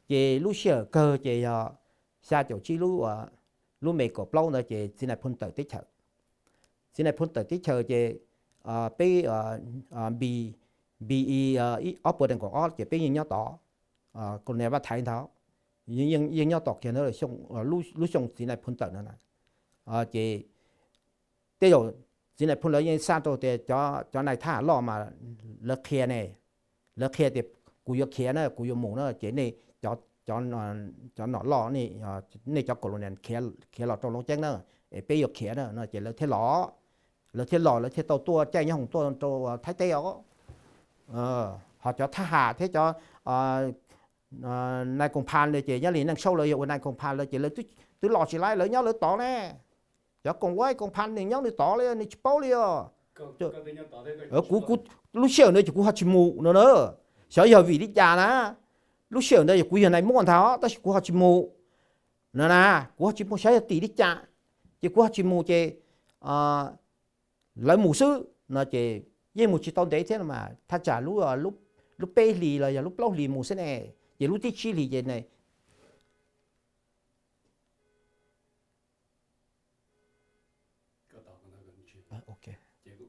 Ces lub sij hawm kawg ces yog xya caum tsib lub, lub me kaum plaub ntawd ces txiv nai phoo tawm teb chaws. Txiv nai phoo tawm teb chaws ces peb npi, npi ob puas dees kaum ob ces peb yeej nyob tod, Colonel Vaj Thaiv ntag, yeej nyob tod kiag ntawd lub xyoo txiv nai phoo tawm no na. Ces tej zaum txiv nai phoo lawv yeej xaj rau tias cov nai thab ham loj mas lawv qhia ne, lawv qhia tias kuv yuav khiav na, kuv yuav mus na ces nej cov nom loj, nej cov Colonel khiav los rau Looj Ceeb na, es peb yuav khiav na no ces lawv thiaj los, lawv thiaj los lawv thiaj tau tuaj caij nyob hoom tuaj rau Thaib teb os. Ho cov thab ham thiab cov nai koom phas ces nyob li Neej Saub lawv yog ua nai koom phas lawv ces lawv twb los tsis laib, lawv nyob lawv tod ne. Cov koom vaib koom phas nws nyob nws tod li nws tsis paub li os. Kuv, kuv lub sij hawm ntawd ces kuv ho tsis mus no na. Xyov yog vim li cas na, lub sij hawm ntawd kuv yog nai muaj ntag tab sis kuv ho tsis mus no na. Kuv ho tsis mus, xyov yog tim li cas ces kuv ho tsis mus ces lawv mus xwb no ces yeej mus tsis tau ntev thiab no mas thaj tsam lub peb hlis los yog lub plaub hlis mus xwb ne, ces lub thib tsib hlis ces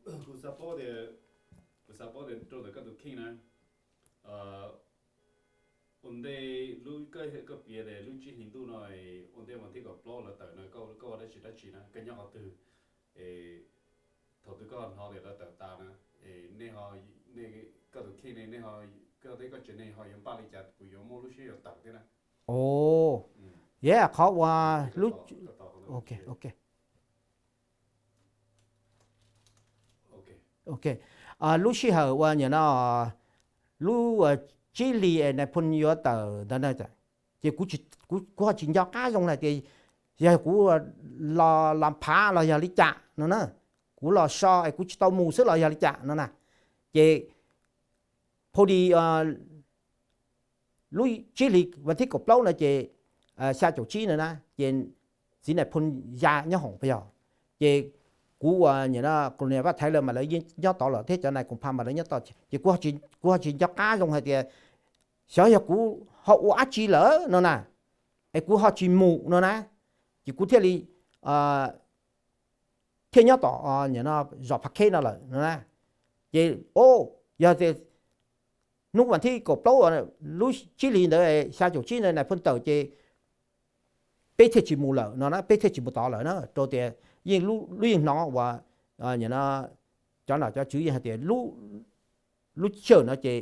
Kuv xav paub tias rau ntawm koj tus kheej na, ua ntej lub, koj piav tias lub tsib hlis ntuj no, ua ntej vas thib kaum plaub lawv tawm no, koj ua dab tsi dab tsi na, koj nyob qhov twg? Thaum twg koj hnov tias lawv tawm tas na, nej, koj tus kheej ne, nej, koj thiab koj tsev neeg ho yuav npaj li cas kuv yuav muaj lub siab yuav tawm thiab na? Yog qhov uas lub, ok, ok. Ok, lub sij hawm uas nim no lub tsib hlis es nais phoo yuav tawm ntawd na, ces kuv ho tsis nco qab zoo hais tias yog kuv los las phav los yog li cas no na, kuv los so es kuv tsis tau mus xwb los yog li cas no na. Ces pha di lub tsib hlis vas thib kaum plaub no ces xya caum tsib no na ces txiv nais phoo ya nyob hoom puas yog? Ces kuv uas nim no Colonel Vaj Thaiv lawv mas lawv yeej nyob tod lawm thiab cov nais koom pha mas lawv nyob tod ces kuv ho tsis nco qab zoo hais tias xyov yog kuv ho ua dab tsi lawm no na, es kuv ho tsis mus no na, ces kuv thiaj li thiaj nyob tom zos Phav Kheb no lawm no na. Ces o, yog tias hnub vas thib kaum plaub lub tsib hlis ntawd xya caum tsib ntawd nais phoo tawm ces peb thiaj tsis mus lawm no na, peb thiaj tsis mus tod lawm na, rau tias yeej lub yeej hnov uas cov nom cov tswv yeej hais tias lub sij hawm no ces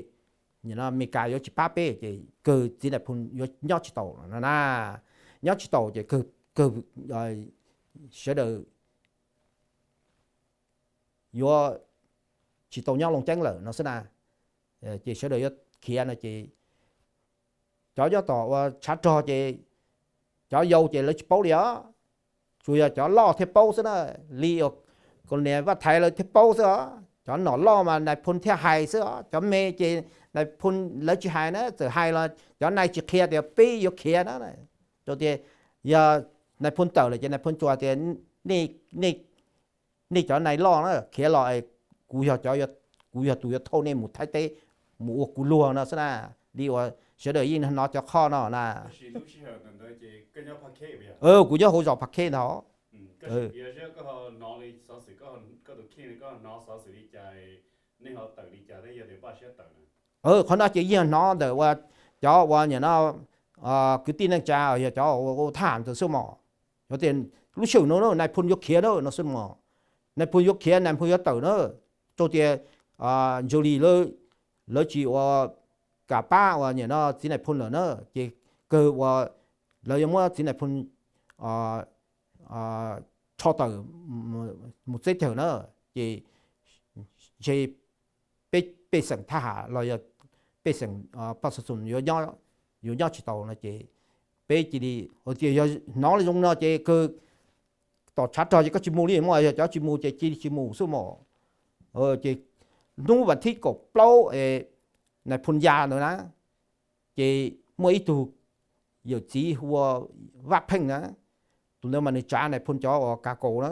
Amelikas yuav tsis pab peb ces kawg txiv nais phoo yuav nyob tsis tau no na, nyob tsis tau ces kawg sawv daws yuav tsis tau nyob Looj Ceeb lawm no xwb na. ces sawv daws yuav khiav no ces cov nyob tom ua tshav rog ces cov yau ces lawv tsis paub li os, tsuas yog cov loj thiaj paub xwb na. Li uas kos niam Vaj Thaiv lawv thiaj paub xwb os, cov nom loj mas nais phoo thiaj hais xwb os, cov me ces nais phoo lawv tsis hais na, txawm hais los cov nais tsis qhia tias peb yuav khiav na. Rau tias yog nais phoo tawm lawm ces nais phoo tsuas tias nej cov nais loj na khiav los, kuv yog, kuv yog tus yuav thauj nej mus Thaib teb mus ua kuv luag no xwb na. Li uas sawv daws yeej hnov cov qhov no na. Kuv nyob hauv zos Pha Khej ntag. Qhov no ces yeej hnov ntawm ua cov ua niam no kwv tij neej tsa yog cov ua thaj ntawd xwb mos. Yog tias lub sij hawm no nais phoo yuav khiav na no xwb mos, nais phoo yuav khiav, nais phoo yuav tawm na, rau tias ntshe li lawv tsis ua kam pab ua niam no txiv nais phoo lawm na, ces kawg ua lawv yuav muab txiv nais phoo rho tawm mus teb chaws na, ces ntshe peb pej xeem thaj ham los yog pej xeem poj xas xum yuav nyob tsis tau no ces peb cia li, tias yog hnov li zoo no ces kawg tom tshav rog ces koj tsis mus li mos, yog cov tsis mus ces cia li tsis mus xwb mos. Ces hnub vas thib kaum plaub nais phoo ya ntawd na, ces muaj ib tug yawm txiv hu ua Vaj Pheej na, tus ntawd mas nws tsav nais phoo cov uas kav kaus na,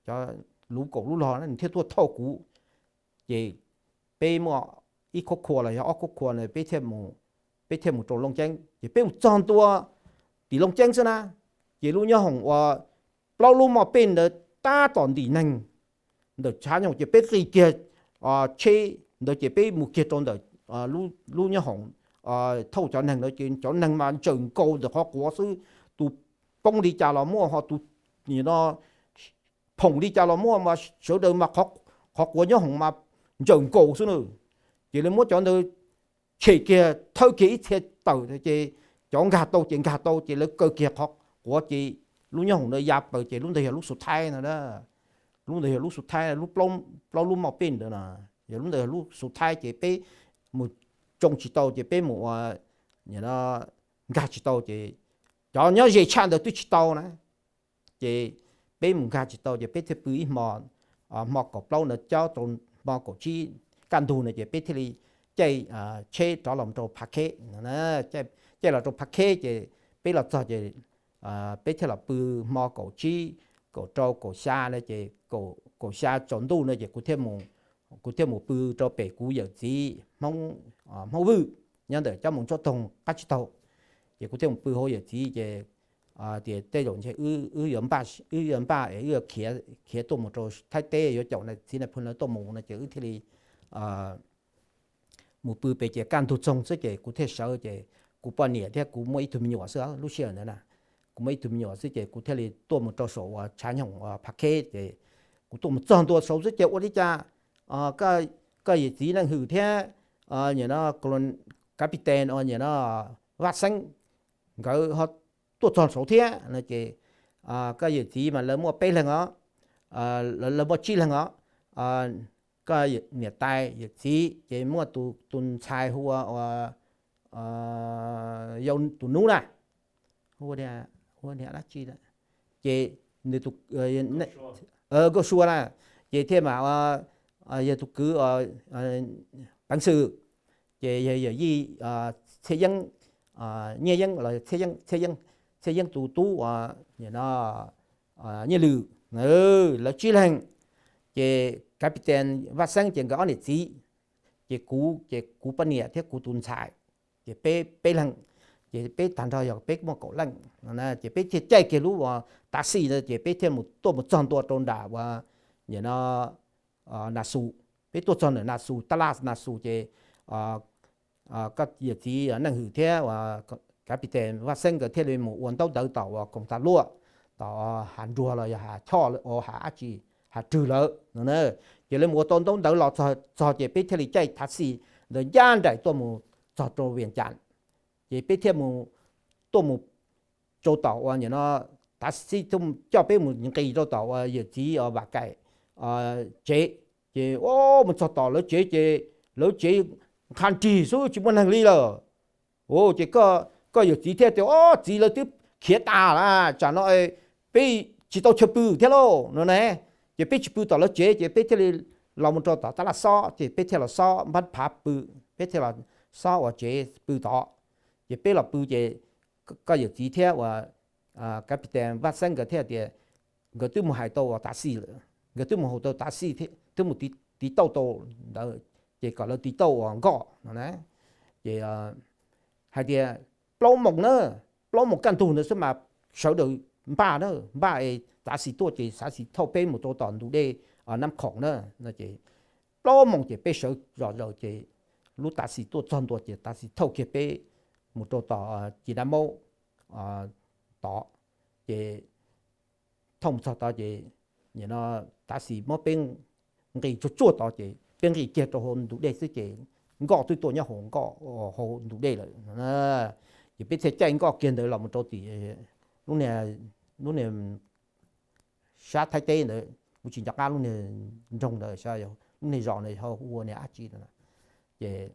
cov luv kaus lub log na, nws thiaj tuaj thauj kuv. Ces peb muaj ib khub khua los yog ob khub khua na, peb thiaj mus rau Looj Ceeb, ces peb mus txog ntua tim Looj Ceeb xwb na, ces lub nyob hoom uas plaub lub moj pej ntawd tab tom ntim neeg ntawm tshav nyoog, ces peb qis kiag tsheb ntawd ces peb mus kiag rau ntawm lub nyob hoom thauj cov neeg ntawd, ces cov neeg mas ntsawm nkaus ntawm qhov quav xwb, tus poob li cas los muaj, ho tus no phoom li cas los muaj, mas sawv daws mas qhov quav nyob hoom mas ntsawm nkaus xwb na. Ces lawv muab cov ntawd tshem kiag thawb kiag ib txhia tawm ces cov nkag tau ces nkag tau ces lawv kaw kiag qhov quav ces lub nyob hoom ntawd ya plaws ces lub ntawd yog lub Xus Thaib no. Lub ntawd yog lub Xus Thaib, lub plaub lub moj pej ntawd no, yog lub ntawd yog lub Xus Thaib ces peb mus tsoo tsis tau ces peb mus ua nkag tsis tau ces cov nyob ze tshaj ntawd twb tsis tau na. Ces peb mus nkag tsis tau ces peb thiaj pw ib hmo, hmo kaum plaub ntawd cob rau hmo kaum tsib kaj ntug no ces peb thiaj li caij tsheb rov los rau Pha Khej. Caij los rau Pha Khej ces peb los txog ces peb thiaj los pw hmo kaum tsib, kaum rau, kaum xya no ces kaum xya tsaus ntuj no ces kuv thiaj mus pw rau pem kuv yawm txiv Hmoob Vwj nyob ntawm cov moos tsob toog qab tsib taug. Ces kuv thiaj mus pw hauv yawm txiv ces tias tej zaum ntshe wb yuav npaj, wb yuav npaj es wb yuav khiav tuaj mus rau Thaib teb, yuav caum txiv nais phoo lawv tuaj mus no ces wb thiaj li mus pw pem ces kaj ntug txoog xwb ces kuv thiaj sawv ces kuv poj niam thiab kuv muaj ib tug me nyuam xwb lub sij hawm ntawd na. Kuv muaj ib tug me nyuam xwb ces kuv thiaj li tuaj mus rau saum uas tshav nyoog uas Pha Khej ces kuv tuaj mus txog ntua saud xwb ces ua li cas koj yawm txiv Neej Hwm thiab nim no kav pis tes nim no Vaj Xeeb nkawd ho tuaj txog saud thiab no ces koj yawm txiv mas lawv muaj peb leeg os, lawv muaj tsib leeg os. Koj niam tais yawm txiv ces muaj tus ntxhais hu ua yau tus nub na, hu ua dab tsi, ces nws tus nkauj sua na, ces thiaj mam yog tus kwv peev xwm, ces yog yawm yij Txhiaj Yeeb, Nyiaj Yeeb los Txhiaj Yeeb, Txhiaj Yeeb tus tub nim no Nyiaj Lwm, lawv tsib leeg. Ces kav pis tes Vaj Xeeb ces nkawd ob niam txiv, ces kuv, ces kuv poj niam thiab kuv tus ntxhais, ces peb peb leeg, ces peb tag nrho yog peb muaj kaum leej. Ces peb thiaj caij kiag lub taxi ntawd ces peb thiaj mus tuaj mus txog ntua rau nram uas nim no Nas Xus. Peb tuaj txog ntawm Nas Xus, tab laj Nas Xus ces koj yawm txiv Neej Hwm thiab uas kav pis tes Vaj Xeeb nkawd thiaj li mus ua ntaub ntawv tom uas koom tas luaj, tom hav nruag los yog hav choj, hav dab tsi, hav rwg lawm no. Ces lawv mus ua tau ntaub ntawv los txog ces peb thiaj li caij taxi ntawd ncaj nraim tuaj mus txog rau Vias Cas. Ces peb thiaj mus, tuaj mus rau tom uas nim no taxi coj peb mus nqis rau tom uas yawm txiv Vam Kaim tsev. Ces mus txog tom lawv tsev ces lawv tsev nqha nrig xwb tsis muaj neeg li lawm. Ces koj yawm txiv thiaj tias, Ob, txiv, lawv twb khiav tas lawm, tsam no peb tsis tau chaw pw thiab lauj, no ne. Ces peb tsis pw tom lawv tsev ces peb thiaj li los mus rau tom tab laj xob ces peb thiaj los xob npab phav pw, peb thiaj los xob ua tsev pw tod. Ces peb los pw ces koj yawm txiv thiab uas Captain Vaj Xeeb nkawd thiaj tias nkawd twb mus hais tau uas tav xis lawm, nkawd twb mus hais tau tav xis, twb mus tiv tauj tau ntawd, ces kom lawv tiv tauj uas nkoj no na. Ces hais tias plaub moos na, plaub moos kaj ntug ntawd xwb mas sawv daws npaj na, npaj es tav xis tuaj ces tav xis thauj peb mus rau tom ntug dej Nab Khoom na. Ces plaub moos ces peb sawv zom zaws ces lub tav xis tuaj txog ntua ces tav xis thauj kiag peb mus rau tom Ci Nab Maub tod. Ces thauj mus txog tod ces tav xis muab peb nqis tsuag tsuag tod ces peb nqis kiag rau hauv ntug dej xwb ces nkoj twb tuaj nyob hauv nkoj hauv ntug dej lawm. Ces peb thiaj caij nkoj kiag ntawd los mus rau tim lub niag sab Thaib teb ntawd, kuv tsis nco qab lub niag nroog ntawd, lub niag zos ntawd ho hu ua niag dab tsi no. Ces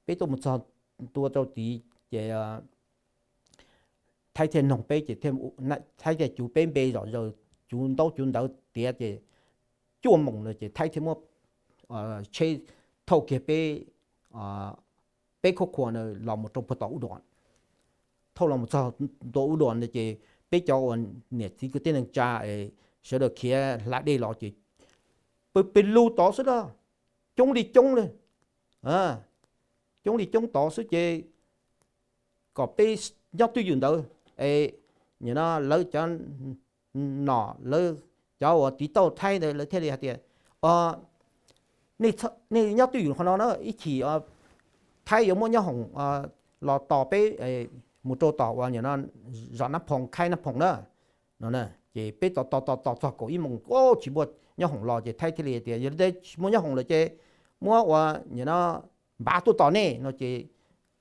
peb tuaj mus txog ntua rau tid ces Thaib thiaj noog peb ces Thaib thiaj cuv peb npe zom zaws, cuv ntaub cuv ntawv tiav ces cuaj moos na ces Thaib thiaj muab tsheb thauj kiag peb, peb khub khua na los mus rau puag tom Ub Duam. Thauj los mus txog ntua Ub Duam na ces peb cov uas niam txiv kwv tij neej tsa es sawv daws khiav hla dej los ces pw pes lug tod xwb na, coob li coob li, coob li coob tod xwb ces kom peb nyob twj ywm ntawd es nim no lawv cov nom, lawv cov uas tiv tauj Thaib ntawd lawv thiaj li hais tias, nej nyob twj ywm qhov no na, ib chim Thaib yuav muab nyob hoom los tos peb mus rau tom uas nim no zos Nab Phoom, khaib Nab Phoom na. No ces peb tos tos tos tos txog kaum ib moos tsis muaj nyob hoom los ces Thaib thiaj li tias, Yog li tsis muaj nyob hoom lawm ces muab uas nim no npav tuaj tos nej, no ces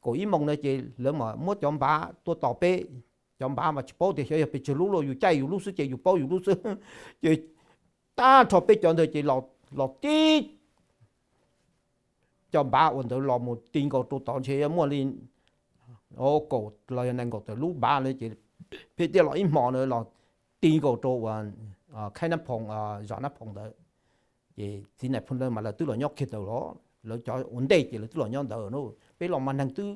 kaum ib moos no ces lawv mam muab cov npav tuaj tos peb. Cov npav mas tsis paub tias xyov yog pes tsawg lub los, yus caij yus lub xwb ces yus paub yus lub xwb. Ces tag nrho peb cov ntawd ces los tib cov npav uas ntawd los mus ti nkaus rau tod ntshe yuav muaj li kaum los yog nees nkaum tawm lub npav na ces peb thiaj los ib hmo na los ti nkaus rau uas khaib Nab Phoom, zos Nab Phoom ntawd. Ces txiv Nais Phoo ntawd mas lawv twb los nyob kiag ntawd los, lawv cov ua ntej ces lawv twb los nyob ntawd na. Peb los mas neeg twb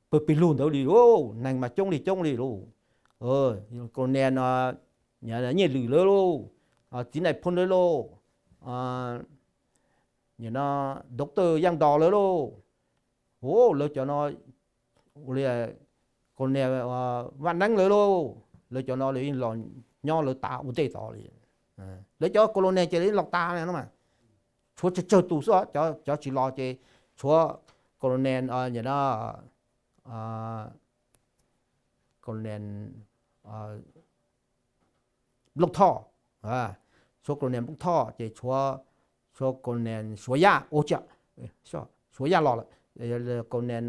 pw pes lug ntawd li, neeg mas coob li coob li lauj. Colonel Nyiaj Lwm lawv lauj, txiv Nais Phoo lawv lauj, nim no Doctor Yaj Ntos lawv lauj, lawv cov no, ua li Colonel Vaj Neeb lawv lauj, lawv cov no lawv yeej los nyob lawv tav ua ntej tod li. Lawv cov Colonel ces lawv yeej los tas no mas, tshuav tsawg tsawg tus xwb, cov tsis los ces tshuav Colonel, nim no Colonel Nplooj Thoj, tshuav Colonel Nplooj Thoj ces tshuav, tshuav Colonel Suav Yaj, ua, Suav Yaj los lawm, Colonel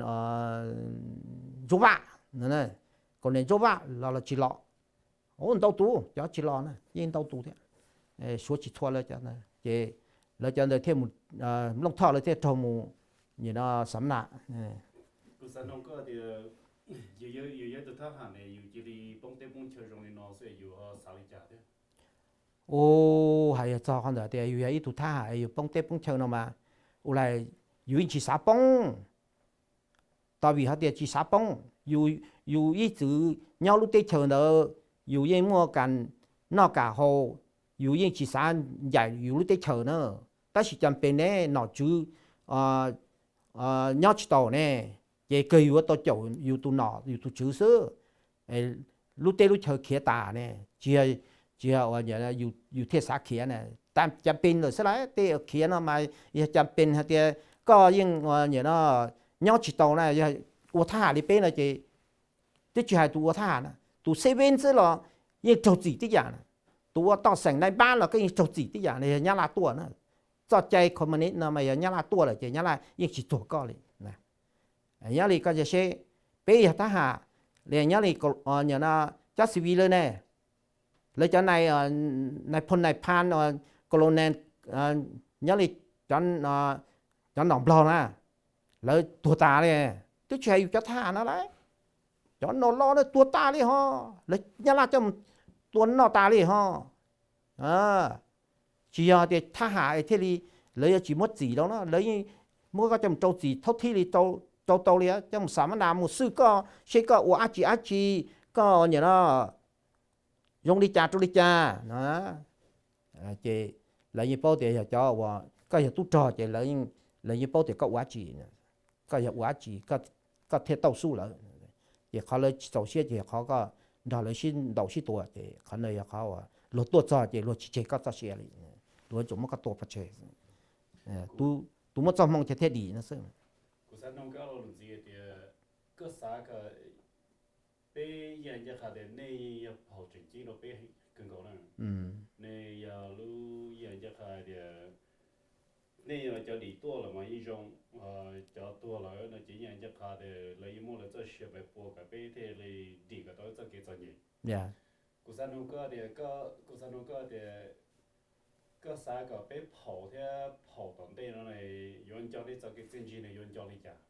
Ntsuab Vaj, Colonel Ntsuab Vaj los los tsis los. Ntau tus cov tsis los na yeej ntau tus thiab. Suav tsis txhua lawv cov, ces lawv cov ntawd thiaj mus, Nplooj Thoj lawv thiaj raug mus nim no Xam Nam. Ua, hais txog qhov ntawd tias yus yog ib tug thab ham yus poob teb poob chaw no mas, ua li yus yeej tsis xav poob. Tab vim hais tias tsis xav poob, yus ib txwm nyob lub teb chaws ntawd yus yeej muaj kam noj kam haus, yus yeej tsis xav ncaim yus lub teb chaws na. Tab sis cas pes ne nom tswv nyob tsis tau ne, ces kawg yuav tau caum yus tus nom yus tus tswv xwb. Lub teb lub chaw khiav tas ne, tsis yog, tsis yog yus thiaj xav khiav na. Cas pes lawm xwb las, tej khiav no mas yog cas pes hais tias koj yeej nim no nyob tsis tau na, yog ua thab ham li peb no ces twb tsis hais tus ua thab ham na, tus xeb veb xwb los yeej raug txim tib yam na, tus ua toj xeem nai npab los koj yeej raug txim tib yam na, yog Nyab Laj tuaj na. Txoj cai communist no mas yog Nyab Laj tuaj lawm ces Nyab Laj yeej tsis txuag koj li. Nyob li koj cia seb, peb yog thab ham li nyob li cov civil lawm ne, lawv cov nai, nai phoo nai phan, colonel, nyob li cov cov nom nplog na, lawv tuag tas li, twb tsis hais yus cov thab ham no lauj, cov nom loj na tuag tas li ho, lawv nyab laj coj mus tua noj tas li ho. Tsis yog tias thab ham es thiaj li, lawv yuav tsis muab txim rau no, lawv yeej muab koj coj mus rau txim thaub thib li, rau tau li, coj mus xam mab nas mus xwj koj seb koj ua dab tsi dab tsi, koj nim no zoo li cas rau li cas no. Ces lawv yeej paub tias yog cov uas koj yog tub rog ces lawv yeej paub tias koj ua dab tsi, koj yog ua dab tsi koj thiaj tau sub lawv. Ces qhov lawv tsis txaus siab ces qhov koj nrog lawv sib ntaus sib tua, ces qhov no yog qhov uas luag tuaj txog ces luag tsis tseg koj txoj sia li, luag tsuas muab koj tua pov tseg. Tus muaj txoj hmoo ces thiaj dim no xwb. Peb yeej ncaj qha tias nej yog phaum tseem ceeb rau peb kawg nkaus na. Nej yog lub yeej ncaj qha tias nej yog cov dim tuaj los mas yeej zoo, cov tuag lawm no ces yeej ncaj qha tias lawv yeej muaj lawv txoj sia pab pua kom peb thiaj li dim kom tau txoj kev txom nyem. Kuv xav nug koj tias, kuv xav nug koj tias koj xav kom peb phaum thiab phaum tom ntej no yuav nco nej txoj kev txiaj ntsig no yuav nco li cas?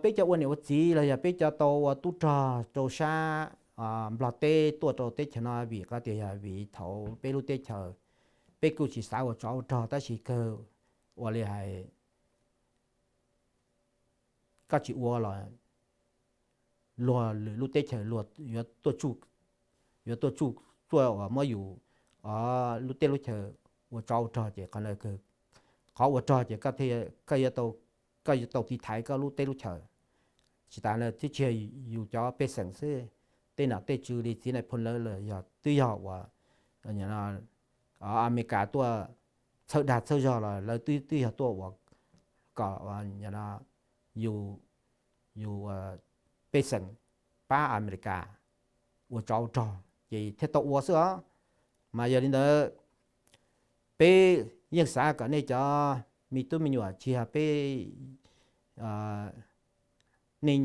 Peb cov ua niam ua txiv los yog peb cov tau ua tub rog rau sab Nplog teb tuaj rau teb chaws no, vim qhov tias yog vim thaum peb lub teb chaws, peb kuj tsis xav ua tsov ua rog tab sis kawg ua li hais koj tsis ua los luag lwm lub teb chaws luag yuav tuaj tsuj, yuav tuaj tsuj, tuaj uas muab yus lub teb lub chaws ua tsov ua rog ces qhov no, qhov ua rog ces koj yuav tau tiv thaiv koj lub teb lub chaws. Tsis tas no twb tsis yog yus cov pej xeem xwb, tej nom tej tswv li txiv nais phoo lawv los yog twb yog uas Amelikas tuaj txhawb dag txhawb zog los lawv twb yog tuaj uas kom yus, yus pej xeem pab Amelikas ua tsov ua rog ces thiaj tau ua xwb os. Mas yog li ntawd, peb yeej xav kom nej cov me tub me nyuam tsis yog peb, nej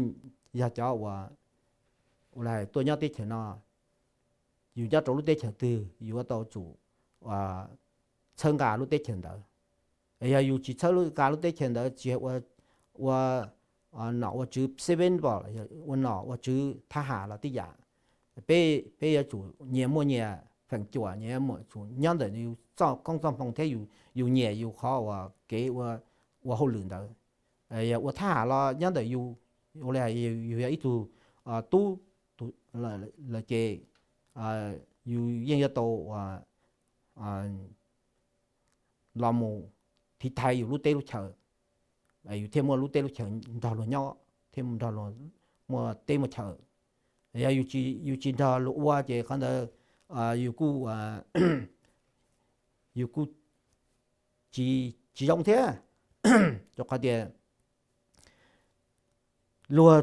yog cov uas, ua li tuaj nyob teb chaws no, yus nyob rau lub teb chaws twg yus yuav tau tsum txhawb nqa lub teb chaws ntawd. Yog yus tsis txhawb nqa lub teb chaws ntawd, tsis ua nom ua tswv seven pom, ua nom ua tswv thab ham los tib yam. Peb, peb yuav tsum nyias muaj nyias feem cuam, nyias yuav tsum nyob ntawm yus txoj koob txoj hmoo thiab yus nyiam yus qhov uas kev ua hauj lwm ntawd. Yog ua thab ham los nyob ntawm yus, ua li yus yog ib tug tub lawm ces yus yeej yuav tau los mus tiv thaiv yus lub teb lub chaws, yus thiaj muaj lub teb lub chaws nrog luag nyob, thiaj nrog luag muaj teb muaj chaw. Yog yus tsis nrog luag ua ces qhov ntawd yus kuj, yus kuj tsis, tsis zoo thiab. Rau qhov tias luag,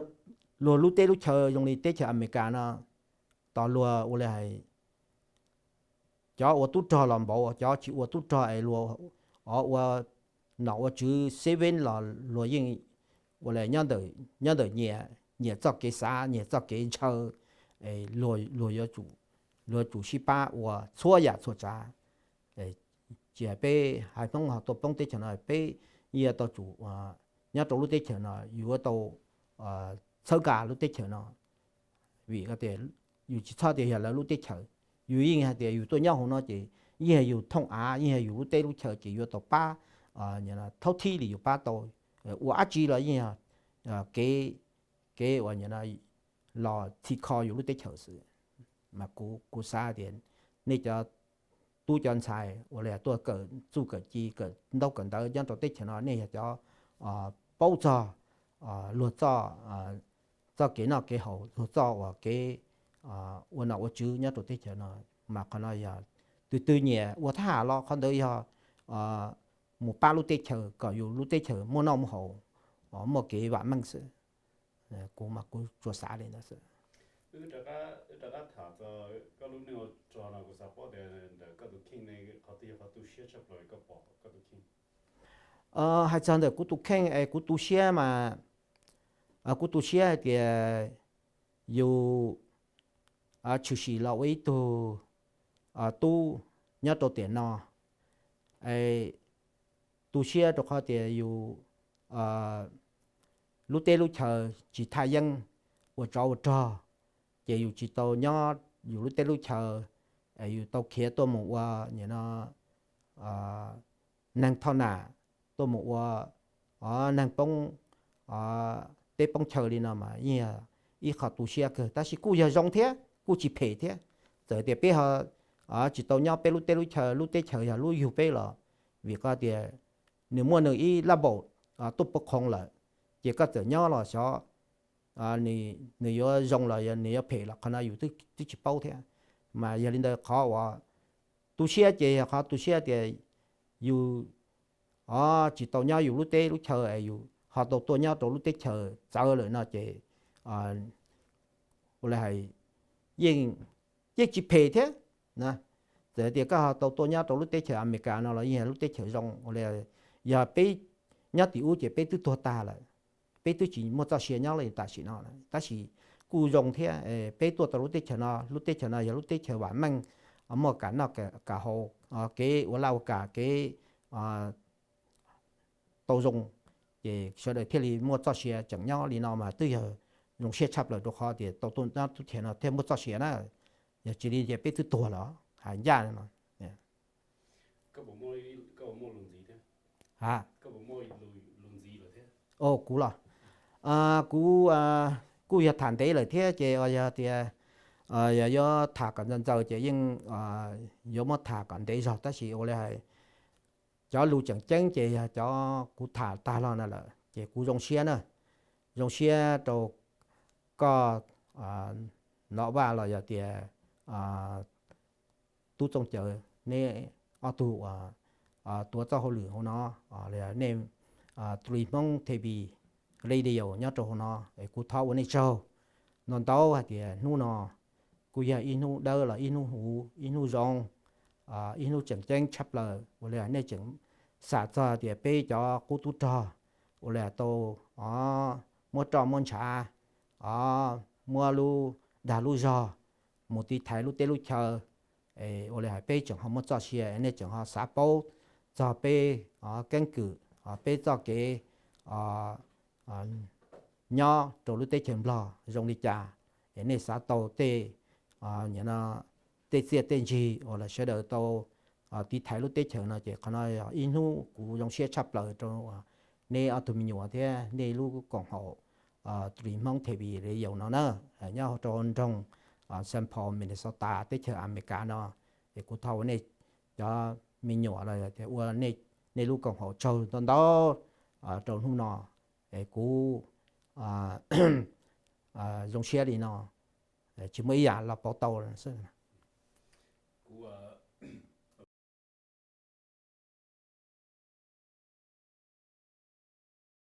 luag lub teb lub chaw zoo li teb chaws Amelikas no, tos luag ua li hais cov ua tub rog los npaum, cov tsis ua tub rog es luag ua nom ua tswv seven los luag yeej ua li nyob ntawm nyias, nyias txoj kev xav, nyias txoj kev ntshaw, luag, luag yuav tsum sib pab ua txhua yam txhua tsav. Tsis hais peb haiv Hmoob ho tuaj poob teb chaws no, peb yeej yuav tau tsum, nyob rau lub teb chaws no yus yuav tau txhawb nqa lub teb chaws no. Vim tias yus tsis txhob tias yog lawv lub teb chaws, yus yeej hais tias yus tuaj nyob hauv no ces yeej yog yus thooj av, yeej yog yus lub teb lub chaws ces yuav tau pab, thaub thib li yus pab tau, ua dab tsi los yeej yog kev, kev uas los txhim kho yus lub teb chaws xwb. Mas kuv, kuv xav tias nej cov tub cov ntxhais uas li tuaj kawm txuj kawm ci kawm ntaub kawm ntawv nyob rau teb chaws no, nej yog cov paub txog luag txoj, txoj kev noj kev haus, luag txoj uas kev ua nom ua tswv nyob rau teb chaws no. Mas qhov no yog twg twg nyiam ua thab ham los qhov ntawd yog mus pab lub teb chaws kom yus lub teb chaws muaj noj muaj haus, muaj kev vam meej xwb. Kuv mas kuv tsuas xav li ntawd xwb. Hais txog ntawm kuv tus kheej es kuv tu siab mas, kuv tu siab hais tias yus tshwm sim los ua ib tug tub nyob rau tiam no, es tu siab rau qhov tias yus lub teb lub chaw tsis thaj yeeb, ua tsov ua rog, ces yus tsis tau nyob yus lub teb lub chaw, yus tau khiav tuaj mus ua neeg thoj nam, tuaj mus ua neeg poob teb poob chaw li no mas yeej yog ib qho tu siab kawg, tab sis kuj yog zoo thiab kuj tsis phem thiab. Txawm tias peb ho tsis tau nyob peb lub teb lub chaw, lub teb chaws yog lub yug peb los, vim qhov tias nws muaj nws ib lab npaum tuaj pub qhoov lawm, ces koj txawm nyob los xyov nws yuav zoo los nws yuav phem los qhov no yus twb tsis paub thiab. Mas yog li ntawd qhov uas tu siab ces yog qhov tu siab tias yus tsis tau nyob yus lub teb lub chaw es yus ho tau tuaj nyob rau lub teb chaws txawv lawm no ces ua li hais yeej, yeej tsis phem thiab. Txawm tias koj ho tau tuaj nyob rau lub teb chaws Amelikas no los yeej yog lub teb chaws zoo, ua li yog peb nyob tim ub ces peb twb tuag tag lawm, peb twb tsis muaj txoj sia nyob li tam sim no, tab sis kuj zoo thiab. Peb tuaj tau lub teb chaws no, lub teb chaws no yog lub teb chaws vam meej, muaj kam noj kam haus, kev ua laj ua kam, kev tau zoo, ces sawv daws thiaj li muaj txoj sia tseem nyob li no mas twb yog zoo siab tshaj plaws rau qhov tias tau tuaj nyob lub teb chaws no thiaj muaj txoj sia na. Yog tsis li ces peb twb tuag lawm hais ncaj no. Ha, kuv los, kuv kuj yog tham ntev lawm thiab ces yog tias yog yuav tham kom ntxaws ntxaws ces yeej yuav muab tham kom ntev zog, tab sis ua li hais cov lus tseem ceeb ces yog cov kuv tham tag los no lawm ces kuv zoo siab na, zoo siab rau koj Nom Vaj los yog tias Tub Txooj Cawv, neb ob tug uas tuav txoj hauj lwm hauv no, nej Tuli Hmoob T V Radio nyob rau hauv no es kuv thov ua nej tsaug ntau ntau hais tias hnub no kuj yog ib hnub dawb los ib hnub huv, ib hnub zoo, ib hnub tseem ceeb tshaj plaws ua li nej tseem xam txog tias peb cov qub tub rog ua li tau muab roj muab ntshav, muab lub dag lub zog mus tiv thaiv lub teb lub chaw, ua li hais peb tseem ho muaj txoj sia, nej tseem ho xav paub txog peb keeb kwm, peb txoj kev nyob rau lub teb chaws Nplog zoo li cas, es nej xav tau tej, tej txiaj tej ntsig uas sawv daws tau tiv thaiv lub teb chaws no ces qhov no yog ib hnub kuv zoo siab tshaj plaws rau nej ob tug me nyuam thiab nej lub koom haum Tuli Hmoob T V Radio no na, nyob rau nroog Saint Paul Minnesota teb chaws Amelikas no. Es kuv thov ua nej cov me nyuam los tias ua nej lub koom haum tsaug ntau ntau rau hnub no, es kuv zoo siab li no, tsis muaj ib yam los pauv tau xwb. Kuv